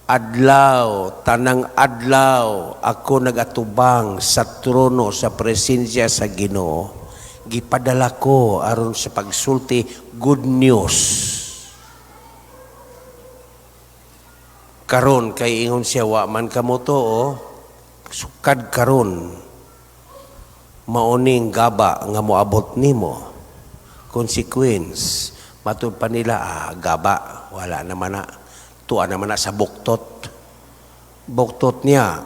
adlaw, tanang adlaw ako nagatubang sa trono sa presensya sa Ginoo. Gipadala ko aron sa pagsulti good news." Karon kay ingon siya wa man kamo tuo, sukad karon maoning gaba nga moabot nimo. Consequence, matud pa nila, gaba, wala naman na. Tuwa naman na sa buktot. Buktot niya.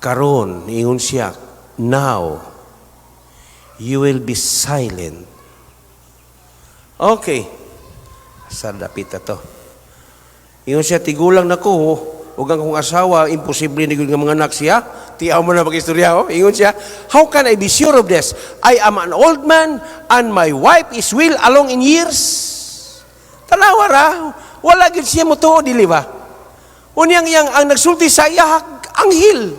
Karon, ingon siya, "Now, you will be silent." Okay. Sa dapit na to. Ingon siya, "Tigulang na ko, ug ang akong asawa, imposible ni nga mga anak siya." Tiyaw mo na mag-istorya, oh. Ingon siya, "How can I be sure of this? I am an old man and my wife is well along in years." Tanawa ra, wala gyud siya motuo, dili ba? Unyang iyang ang nagsulti sa iya, anghel.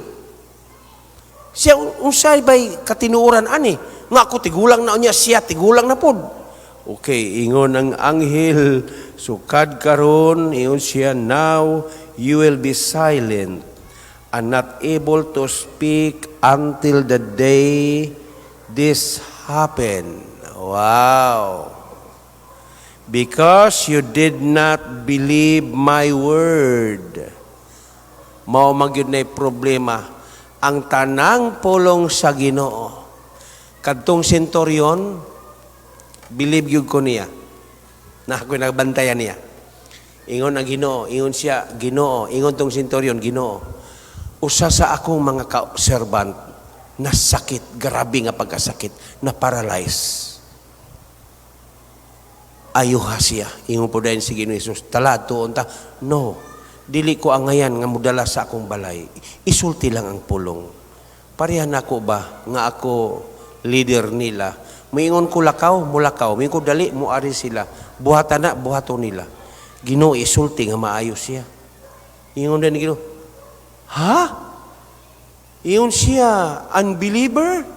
Siya, unsay bay katinuoran ani? Nga ako tigulang na unya siya, tigulang na pod. Okay, ingon ang anghel, sukad karon, ingon siya, "Now you will be silent and not able to speak until the day this happened." Wow. "Because you did not believe my word." Mao man gyud nay problema ang tanang pulong sa Ginoo. Kadtong centurion, believe gyud ko niya. Na ako'y nagbantayan niya. Ingon ang Ginoo, ingon siya, "Ginoo," ingon tong centurion, "Ginoo, usa sa akong mga ka-servant na sakit, grabe nga pagkasakit, na paralyze. Ayuha siya." Ingon po dayon si Ginoo Jesus, "Tala, tuon ta." "No, dili ko angayan nga mudala sa akong balay. Isulti lang ang pulong." Pareha na ako ba nga ako leader nila. Moingon ko lakaw, mulakaw. Moingon ko dali, muari sila. Buhatan na, buhato nila. Ginoo, isulti nga maayo siya. Ingon din Ginoo, "Ha?" Ingon siya, "Unbeliever?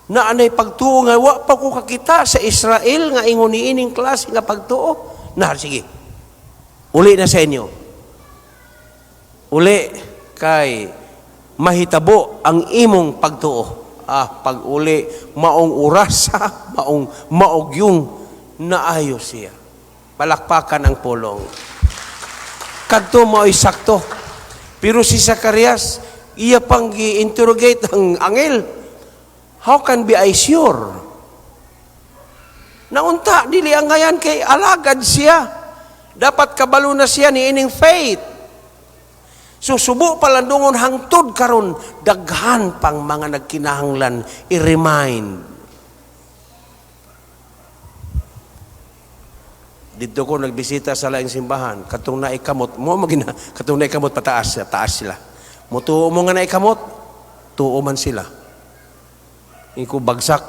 Na anay pagtuo nga wa pa ko kakita sa Israel nga ingon niining klase nga pagtuo." Na sige. Uli na sa inyo. Uli kay mahitabo ang imong pagtuo. Ah, pag uli maong orasa, maong maogyong naayo siya. Palakpakan ang pulong. Kadto mao'y sakto. Pero si Zacarias, iya pang gi-interrogate ang anghel. "How can be I sure?" Naunta, dili ang ngayan kay alagad siya. Dapat kabalo na siya ni ining faith. So subo pa lang dungon hangtod karon, daghan pang mga nagkinahanglan i-remind. Dito ko nagbisita sa laing simbahan, katong naikamot, mo magina, katong naikamot pataas, taas sila. Mutuo mo nga naikamot, tuo man sila. Iko bagsak.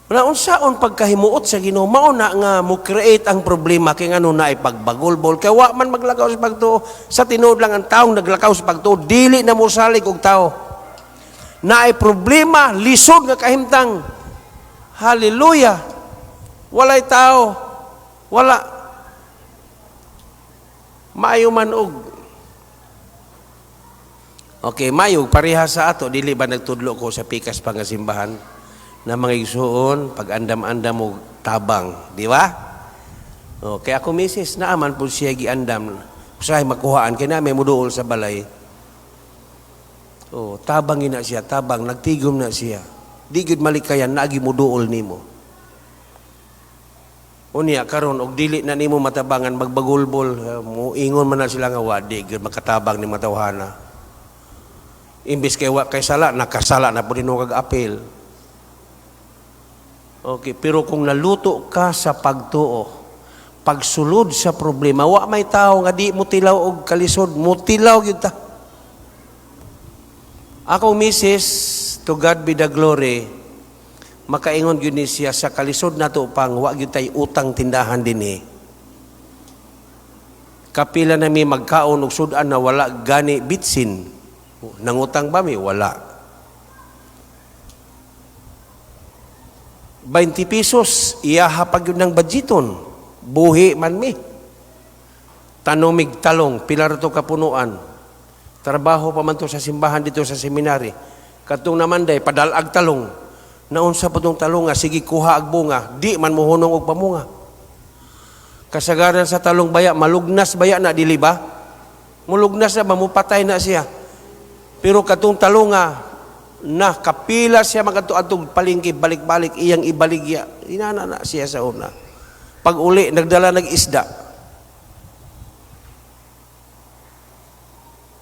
Wala unsaon pagkahimuot sa Ginoo, mao na nga mo create ang problema kay ngano na ipagbagulbol kay wa man maglakaw sa pagtuo. Sa tinuod lang ang taong naglakaw sa pagtuo, dili na mosalig og tao. Naay problema, lisod nga kahimtang. Hallelujah. Walay tao. Wala. Maayo man og okay, mayo pareha sa ato, dili ba nagtudlo ko sa pikas pa nga simbahan na mga igsuon pag andam-andam og tabang, di ba? Okay, ako misis naaman pud siya giandam. Usahay makuhaan kay na may muduol sa balay. Oh, tabang ina siya, tabang nagtigom na siya. Di gyud malikayan naagi muduol nimo. Unya karon og dili na nimo matabangan magbagulbol, muingon man na sila nga wa di gyud makatabang ni matawhana. Imbis kay wa kay sala, nakasala na pud nimo kag apil. Okay, pero kung naluto ka sa pagtuo, pagsulod sa problema, wa may tao nga di mo tilaw og kalisod, mo tilaw gyud ta. Akong misis, to God be the glory, makaingon gyud ni siya sa kalisod nato pang wa gyud tay utang tindahan dinhi. Kapila na mi magkaon og sud-an na wala gani bitsin. Nangutang ba mi? Wala. 20 pesos, iyaha pa gyud ng budgeton. Buhi man mi. Tanomig talong, pila ra to kapunuan. Trabaho pa man to sa simbahan dito sa seminary. Katong naman day, padalag talong. Naunsa pa tong talong nga, sige kuha ag bunga, di man mohunong og pamunga. Kasagaran sa talong baya, malugnas baya na, dili ba? Mulugnas na ba, mupatay na siya. Pero katong talong nga, na kapila siya magadto-adtong palengke, balik-balik, iyang ibaligya. Inana na siya sa una. Pag uli, nagdala nag isda.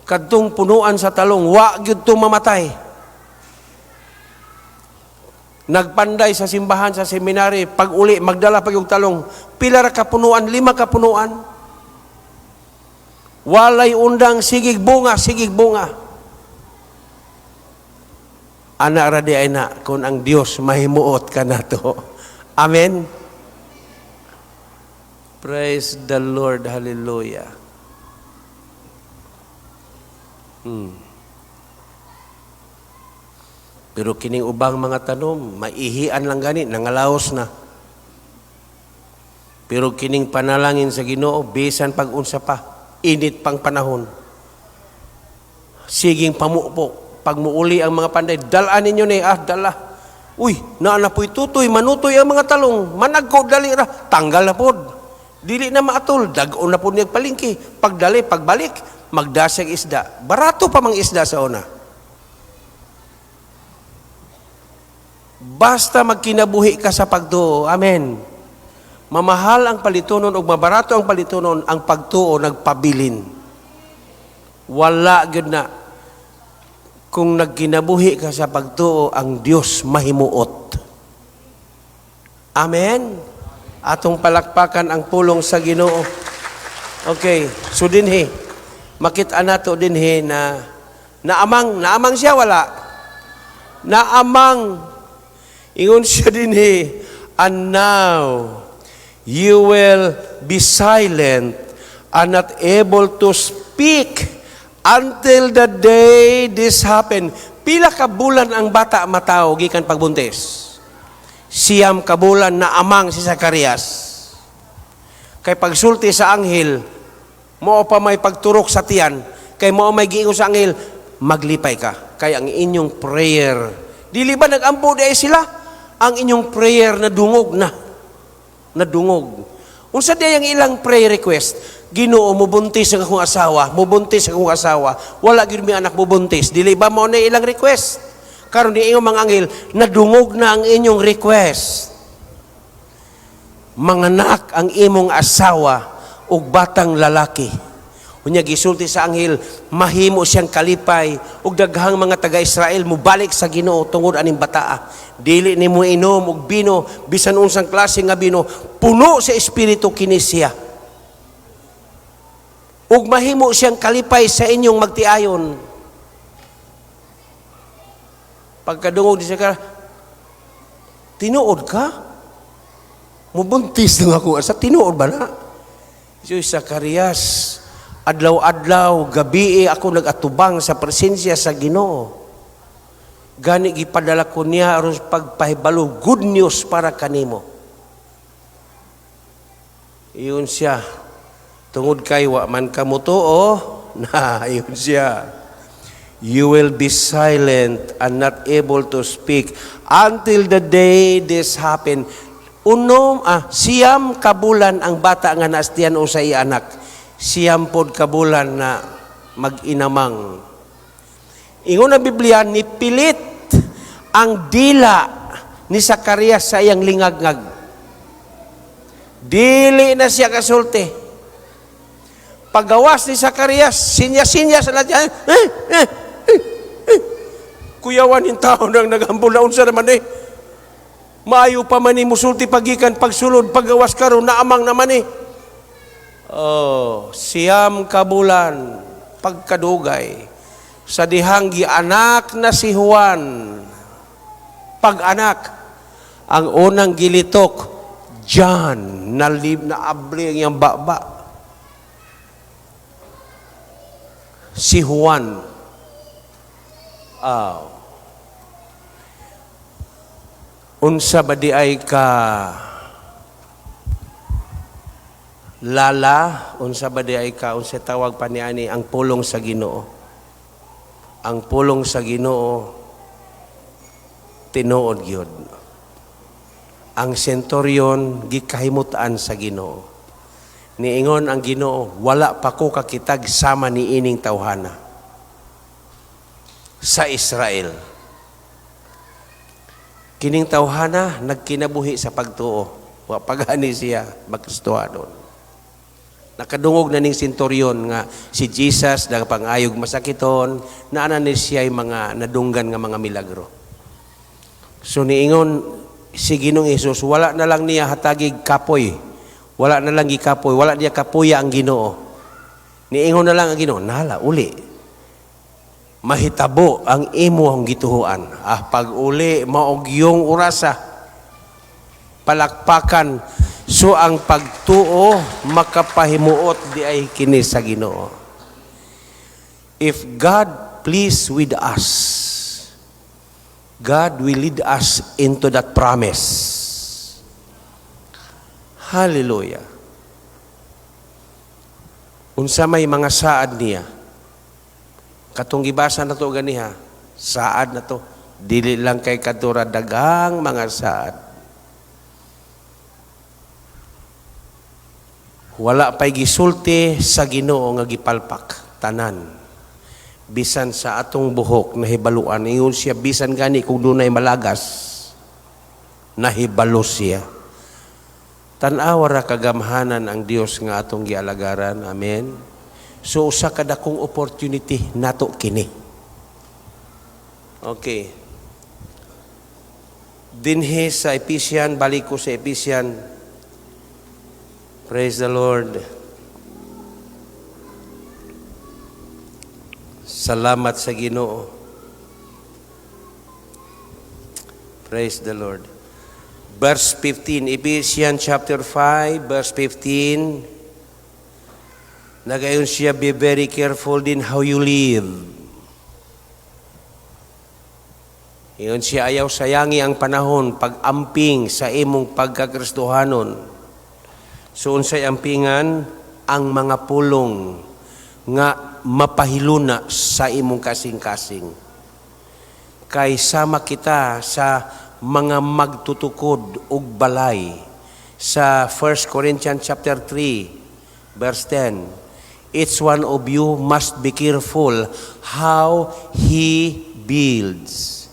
Kadtong punuan sa talong, wa gyud to mamatay. Nagpanday sa simbahan, sa seminary, pag uli, magdala pag yung talong, pila ra ka punuan, 5 ka punuan. Walay undang, sigig bunga, sigig bunga. Ana ra di ay na, kung ang Dios mahimuot ka na to. Amen? Praise the Lord. Hallelujah. Pero kining ubang mga tanom, maihian lang gani, nangalaos na. Pero kining panalangin sa Ginoo, bisan pag-unsa pa, init pang panahon. Siging pamupo, pag muuli ang mga panday, dalaan ninyo ni, dala. Uy, naa na po'y tutoy, manutoy ang mga talong, managko, dali ra, tanggal na pod. Dili na maatol, dag-on na pod niyag palengke. Pagdali, pagbalik, magdasag isda. Barato pa mang isda sa una. Basta magkinabuhi ka sa pagtuo. Amen. Mamahal ang palitunon o mabarato ang palitunon, ang pagtuo nagpabilin. Wala gyud na. Kung nagkinabuhi ka sa pagtuo, ang Dios mahimuot. Amen. Atong palakpakan ang pulong sa Ginoo. Okay, so dinhi makita nato dinhi na naamang siya wala. Naamang ingon siya dinhi, and now you will be silent and not able to speak until the day this happen. Pila ka bulan ang bata matawo gikan pagbuntis? 9 ka bulan na amang si Zacarias. Kay pagsulti sa anghel, mao pa may pagturok sa tiyan, kay mao may giingon sa anghel, maglipay ka. Kay ang inyong prayer, dili ba nagampo di ay sila? Ang inyong prayer nadungog na. Nadungog. Unsa di ang ilang prayer request? Ginoo, mubuntis ang akong asawa, mubuntis ang akong asawa. Wala gyud mi anak mubuntis. Dili ba mao na ilang request? Karon ni iyong mga anghel, nadungog na ang inyong request. Manganak ang imong asawa ug batang lalaki. Unya gisulti sa anghel, mahimo siyang kalipay ug daghang mga taga-Israel mobalik sa Ginoo tungod aning bataa. Dili nimo inom og bino bisan unsang klase nga bino, puno sa espiritu kini siya. Ug mahimo siyang kalipay sa inyong magtiayon. Pagkadungog ni siya, "Tinuod ka? Mubuntis na ako. Sa tinuod ba na?" Si Zacarias, adlaw-adlaw, gabi ako nag-atubang sa presensya sa Ginoo. Gani gipadala ko niya aron pagpahibalo, good news para kanimo. Iyon siya. "Tungod kay wa man ka motuo," na iyon siya, "you will be silent and not able to speak until the day this happen." Unom, 9 ka bulan ang bata nga naastian o sa iya anak. 90 pod ka bulan na mag-inamang. Ingon ang Biblia, nipilit ang dila ni Zacarias sa iyang lingagngag. Dili na siya kasulti. Paggawas ni Zacarias, sinya-sinya sa lahat. "Eh, eh, eh, eh." Kuyawan yung tao nang naghambol na unsa naman eh. Maayo pa man ni musulti pagikan pagsulod, paggawas karon naamang naman eh. Oh, 9 ka bulan pagkadugay sa dihang gianak na si Juan. Pag-anak, ang unang gilitok, "John," nalib na abli ang iyang baba. Si Juan. Oh. Unsa ba di ay ka lala, unsa ba di ay ka, unsa tawag pa niani ang pulong sa Ginoo? Ang pulong sa Ginoo tinuod gyud. Ang senturyon gikahimutan sa Ginoo. Niingon ang Ginoo, "Wala pa ko kakitag sama ni ining tawhana sa Israel." Kining tawhana nagkinabuhi sa pagtuo. Wa pagani siya magkristohanon. Nakadungog na ning senturyon nga si Jesus nagpangayog masakiton, naana ni siya mga nadunggan nga mga milagro. So niingon si Ginoong Hesus, wala na lang niya hatagig kapoy. Wala na lang gikapoy, wala niya kapuya ang Ginoo. Niingon na lang ang Ginoo, "Nala, uli. Mahitabo ang imo ang gituhuan." Ah, pag uli, maog yung orasa. Palakpakan. So ang pagtuo makapahimuot di ay kini sa Ginoo. If God please with us, God will lead us into that promise. Hallelujah. Unsa may mga saad niya? Katong gibasa na to ganiha, saad na to. Dili lang kay kadura, daghang mga saad. Wala pa'y gisulti sa Ginoo nga gipalpak tanan. Bisan sa atong buhok nahibaluan, ingon siya, bisan gani kung dunay malagas, nahibalo siya. Tan-awa ra kagamhanan ang Dios nga atong gialagaran. Amen. So usa ka dakong opportunity nato kini. Okay. Dinhi sa Ephesian, balik ko sa Ephesian. Praise the Lord. Salamat sa Ginoo. Praise the Lord. Verse 15, Ephesians chapter 5, verse 15. Nagayon siya, "Be very careful din how you live." Ingon siya, ayaw sayangi ang panahon pag-amping sa imong pagkakristohanon. So unsay ampingan? Ang mga pulong nga mapahiluna sa imong kasing-kasing. Kay sama kita sa mga magtutukod og balay sa 1 Corinthians chapter 3 verse 10. Each one of you must be careful how he builds.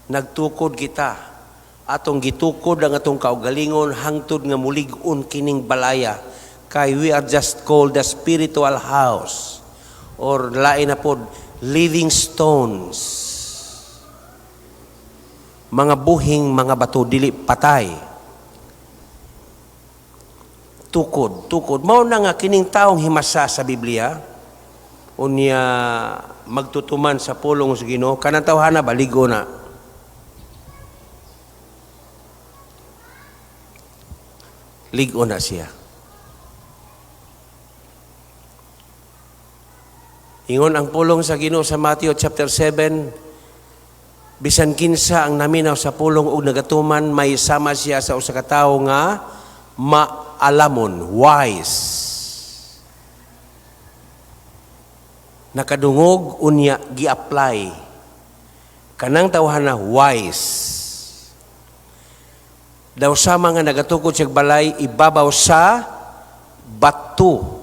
Nagtukod kita. Atong gitukod ang atong kaugalingon hangtod nga mulig-on kining balaya. Kay we are just called the spiritual house or lain na pod, living stones. Mga buhing mga bato, dili patay. Tukod, tukod. Mao na nga kining taong himasa sa Biblia, unya magtutuman sa pulong sa Ginoo, kanang tawhana baligo na. Ligo na siya. Ingon ang pulong sa Ginoo sa Matthew chapter 7, bisan kinsa ang naminaw sa pulong ug nagatuman, may sama siya sa usa ka tawo nga maalamon, wise. Nakadungog unya gi-apply. Kanang tawhana wise. Daw sama nga nagatukod siya balay ibabaw sa bato.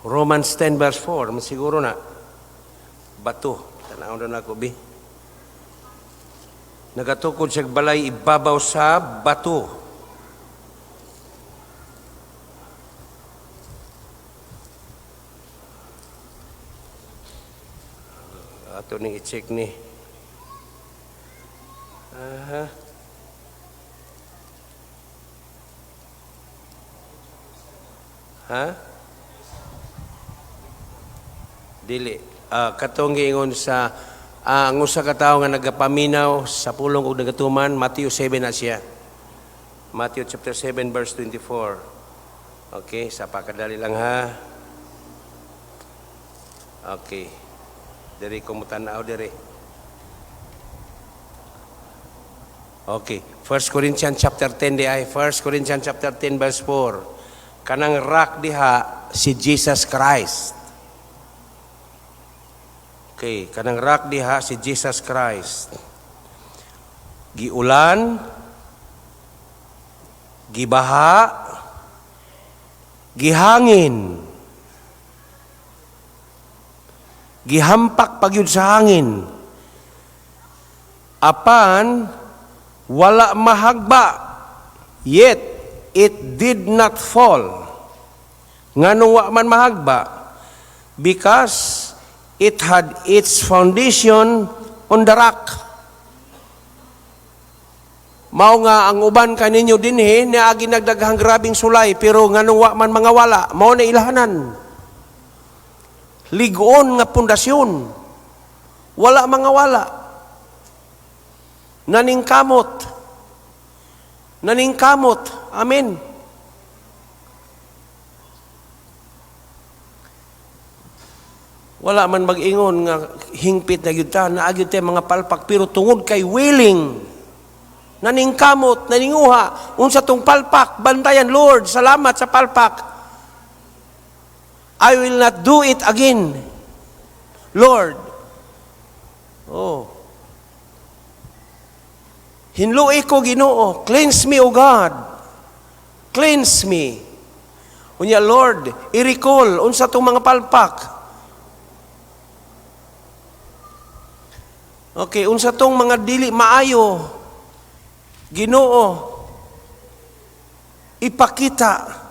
Romans 10 verse 4, siguro na. Bato. Tanaw na ako, bi. Nagatukod siya balay ibabaw sa bato. Ato ning i-check ni. Aha. Ha? Dili. Katong giingon sa ang usa ka tawo nga nagapaminaw sa pulong ug nagatuman, Matthew 7 na siya. Matthew chapter 7 verse 24. Okay, sa pakadali lang ha. Okay. Diri ko mutan-aw diri. Okay, 1 Corinthians chapter 10 di ay 1 Corinthians chapter 10 verse 4. Kanang rock diha si Jesus Christ. Okay, kanang rock diha si Jesus Christ. Giulan, gibaha, gihangin. Gihampak pagyud sa hangin. Apan wala mahagba, yet it did not fall. Nganong wa man mahagba? Because it had its foundation on the rock. Mao nga ang uban kaninyo dinhi niagi nagdaghang grabing sulay, pero nganong wa man mga wala, mao na ilhanan. Ligon nga pundasyon. Wala mga wala. Naningkamot. Naningkamot. Amen. Wala man mag-ingon nga hingpit na gyud ta, naa gyud tay mga palpak, pero tungod kay willing, naningkamot, naninguha, unsa tong palpak, bantayan, Lord, salamat sa palpak. I will not do it again, Lord. Oh. Hinlui ko, Ginoo, cleanse me, O God. Cleanse me. Unya, Lord, i-recall unsa tong mga palpak. Okay, unsa tong mga dili maayo, Ginoo, ipakita.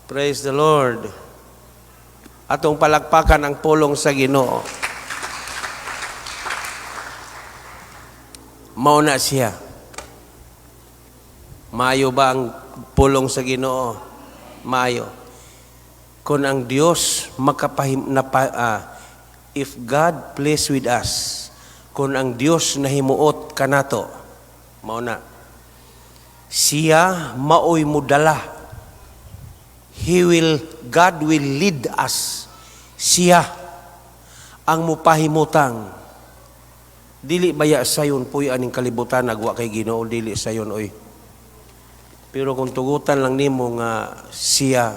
Praise the Lord. Atong palakpakan ang pulong sa Ginoo. Mao na siya. Maayo ba ang pulong sa Ginoo? Maayo. Kung ang Dios makapahim napa, if God pleased with us, kung ang Dios nahimuot kanato, mao na. Siya maoy mudala. God will lead us. Siya ang mupahimutang. Dili baya sayon puy aning kalibutan nagwa kay Ginoo, dili sayon oy. Pero kung tugutan lang nimo nga siya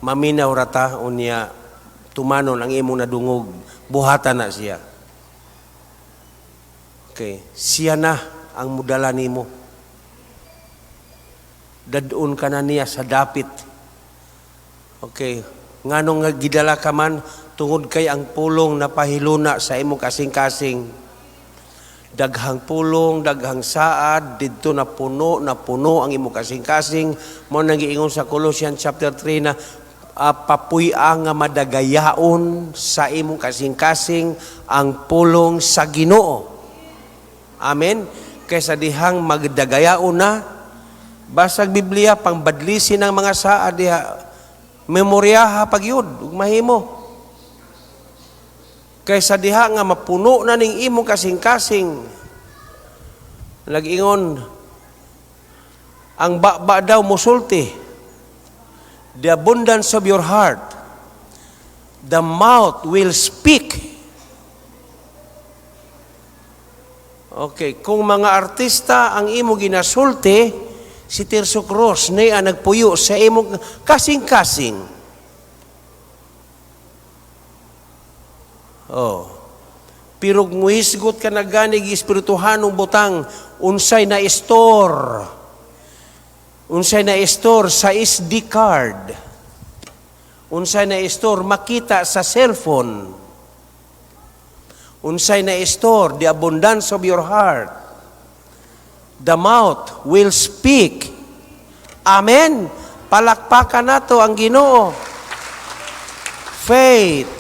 maminaw rata unya tumanon ang imong nadungog, buhatan na siya. Okay, siya na ang mudala nimo. Dadun ka na niya sa dapit. Okay, nganong nga gidala ka man, Tungod kay ang pulong napahiluna sa imong kasing-kasing. Daghang pulong, daghang saad, didto na puno ang imong kasing-kasing. Mao nang giingon sa Colossians chapter 3 na papuy-a nga madagayaon sa imong kasing-kasing ang pulong sa Ginoo. Amen. Kaysa dihang magdagayaon na, basag Biblia, pangbadlisin ang mga saad diha, memoryaha pagyud, ug mahimo. Kaysa diha nga mapuno na ning imong kasing-kasing. Nag-ingon, ang baba daw musulti, the abundance of your heart, the mouth will speak. Okay, kung mga artista ang imo ginasulti, si Tirso Cruz niya nagpuyo sa imong kasing-kasing. Oh. Pero muhisgot ka na ganig espirituhanong butang, unsay na store. Unsay na store sa SD card. Unsay na store makita sa cellphone. Unsay na store the abundance of your heart. The mouth will speak. Amen. Palakpakan nato ang Ginoo. Faith.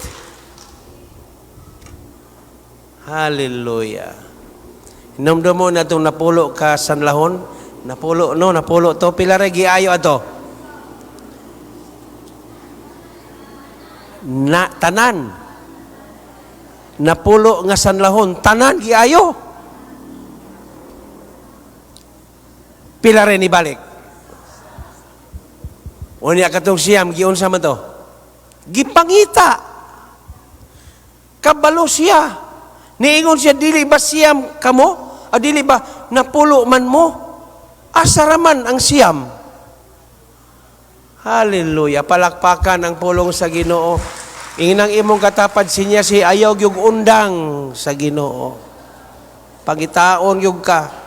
Hallelujah. Hinumdum mo na itong napulo ka sanlahon. Napulo, no, napulo to. Pila ra giayo ato? Na, tanan. Napulo nga sanlahon. Tanan giayo. Pila rin ibalik. Unya katong siyam, giunsa man to? Gipangita. Kabalo siya. Niingon siya, dili ba siyam kamo? O dili ba napulo man mo? Asa raman ang siyam? Hallelujah. Palakpakan ang pulong sa Ginoo. Inginang imong katapad sinya si ayaw gyud undang sa Ginoo. Pangitaon gyud ka.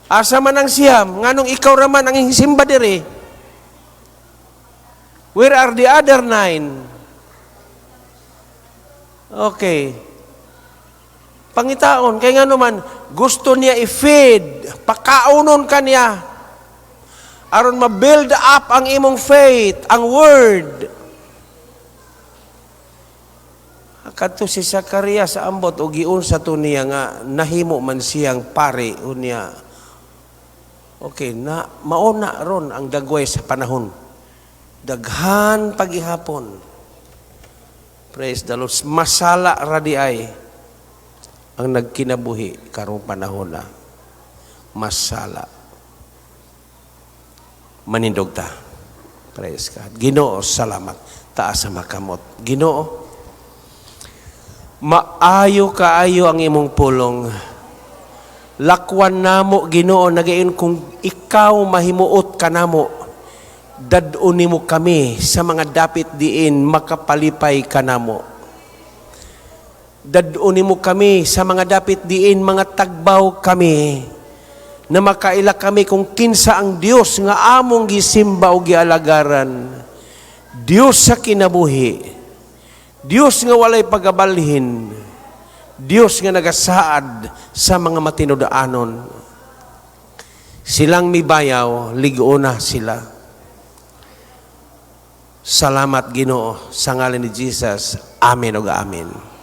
Asa man ang siyam? Nganong ikaw raman ang simba diri? Where are the other 9? Okay. Pangitaon, kay nga naman, gusto niya i-feed, pakaunon ka niya, aron ma-build up ang imong faith, ang word. Kadto si Zacarias sa ambot, o giunsa to niya nga, nahimo man siyang pare, unya. Okay, na mauna ron ang dagway sa panahon. Daghan pagihapon. Praise the Lord. Masala ra di ay ang nagkinabuhi karong panahon na. Masala. Manindog ta. Praise God. Ginoo, salamat. Taas sa makamot. Ginoo, maayo kaayo ang imong pulong. Lakwan namo, Ginoo, nagayon kung ikaw mahimuot kanamo, dad-on nimo kami sa mga dapit diin makapalipay kanamo. Dad-on nimo kami sa mga dapit diin mga tagbaw kami, na makaila kami kung kinsa ang Dios nga among gisimba o gialagaran. Dios sa kinabuhi, Dios nga walay pagabalhin, Dios nga nagasaad sa mga matinud-anon. Silang mibayaw, lig-ona sila. Salamat Ginoo sa ngalan ni Jesus. Amen ug amen.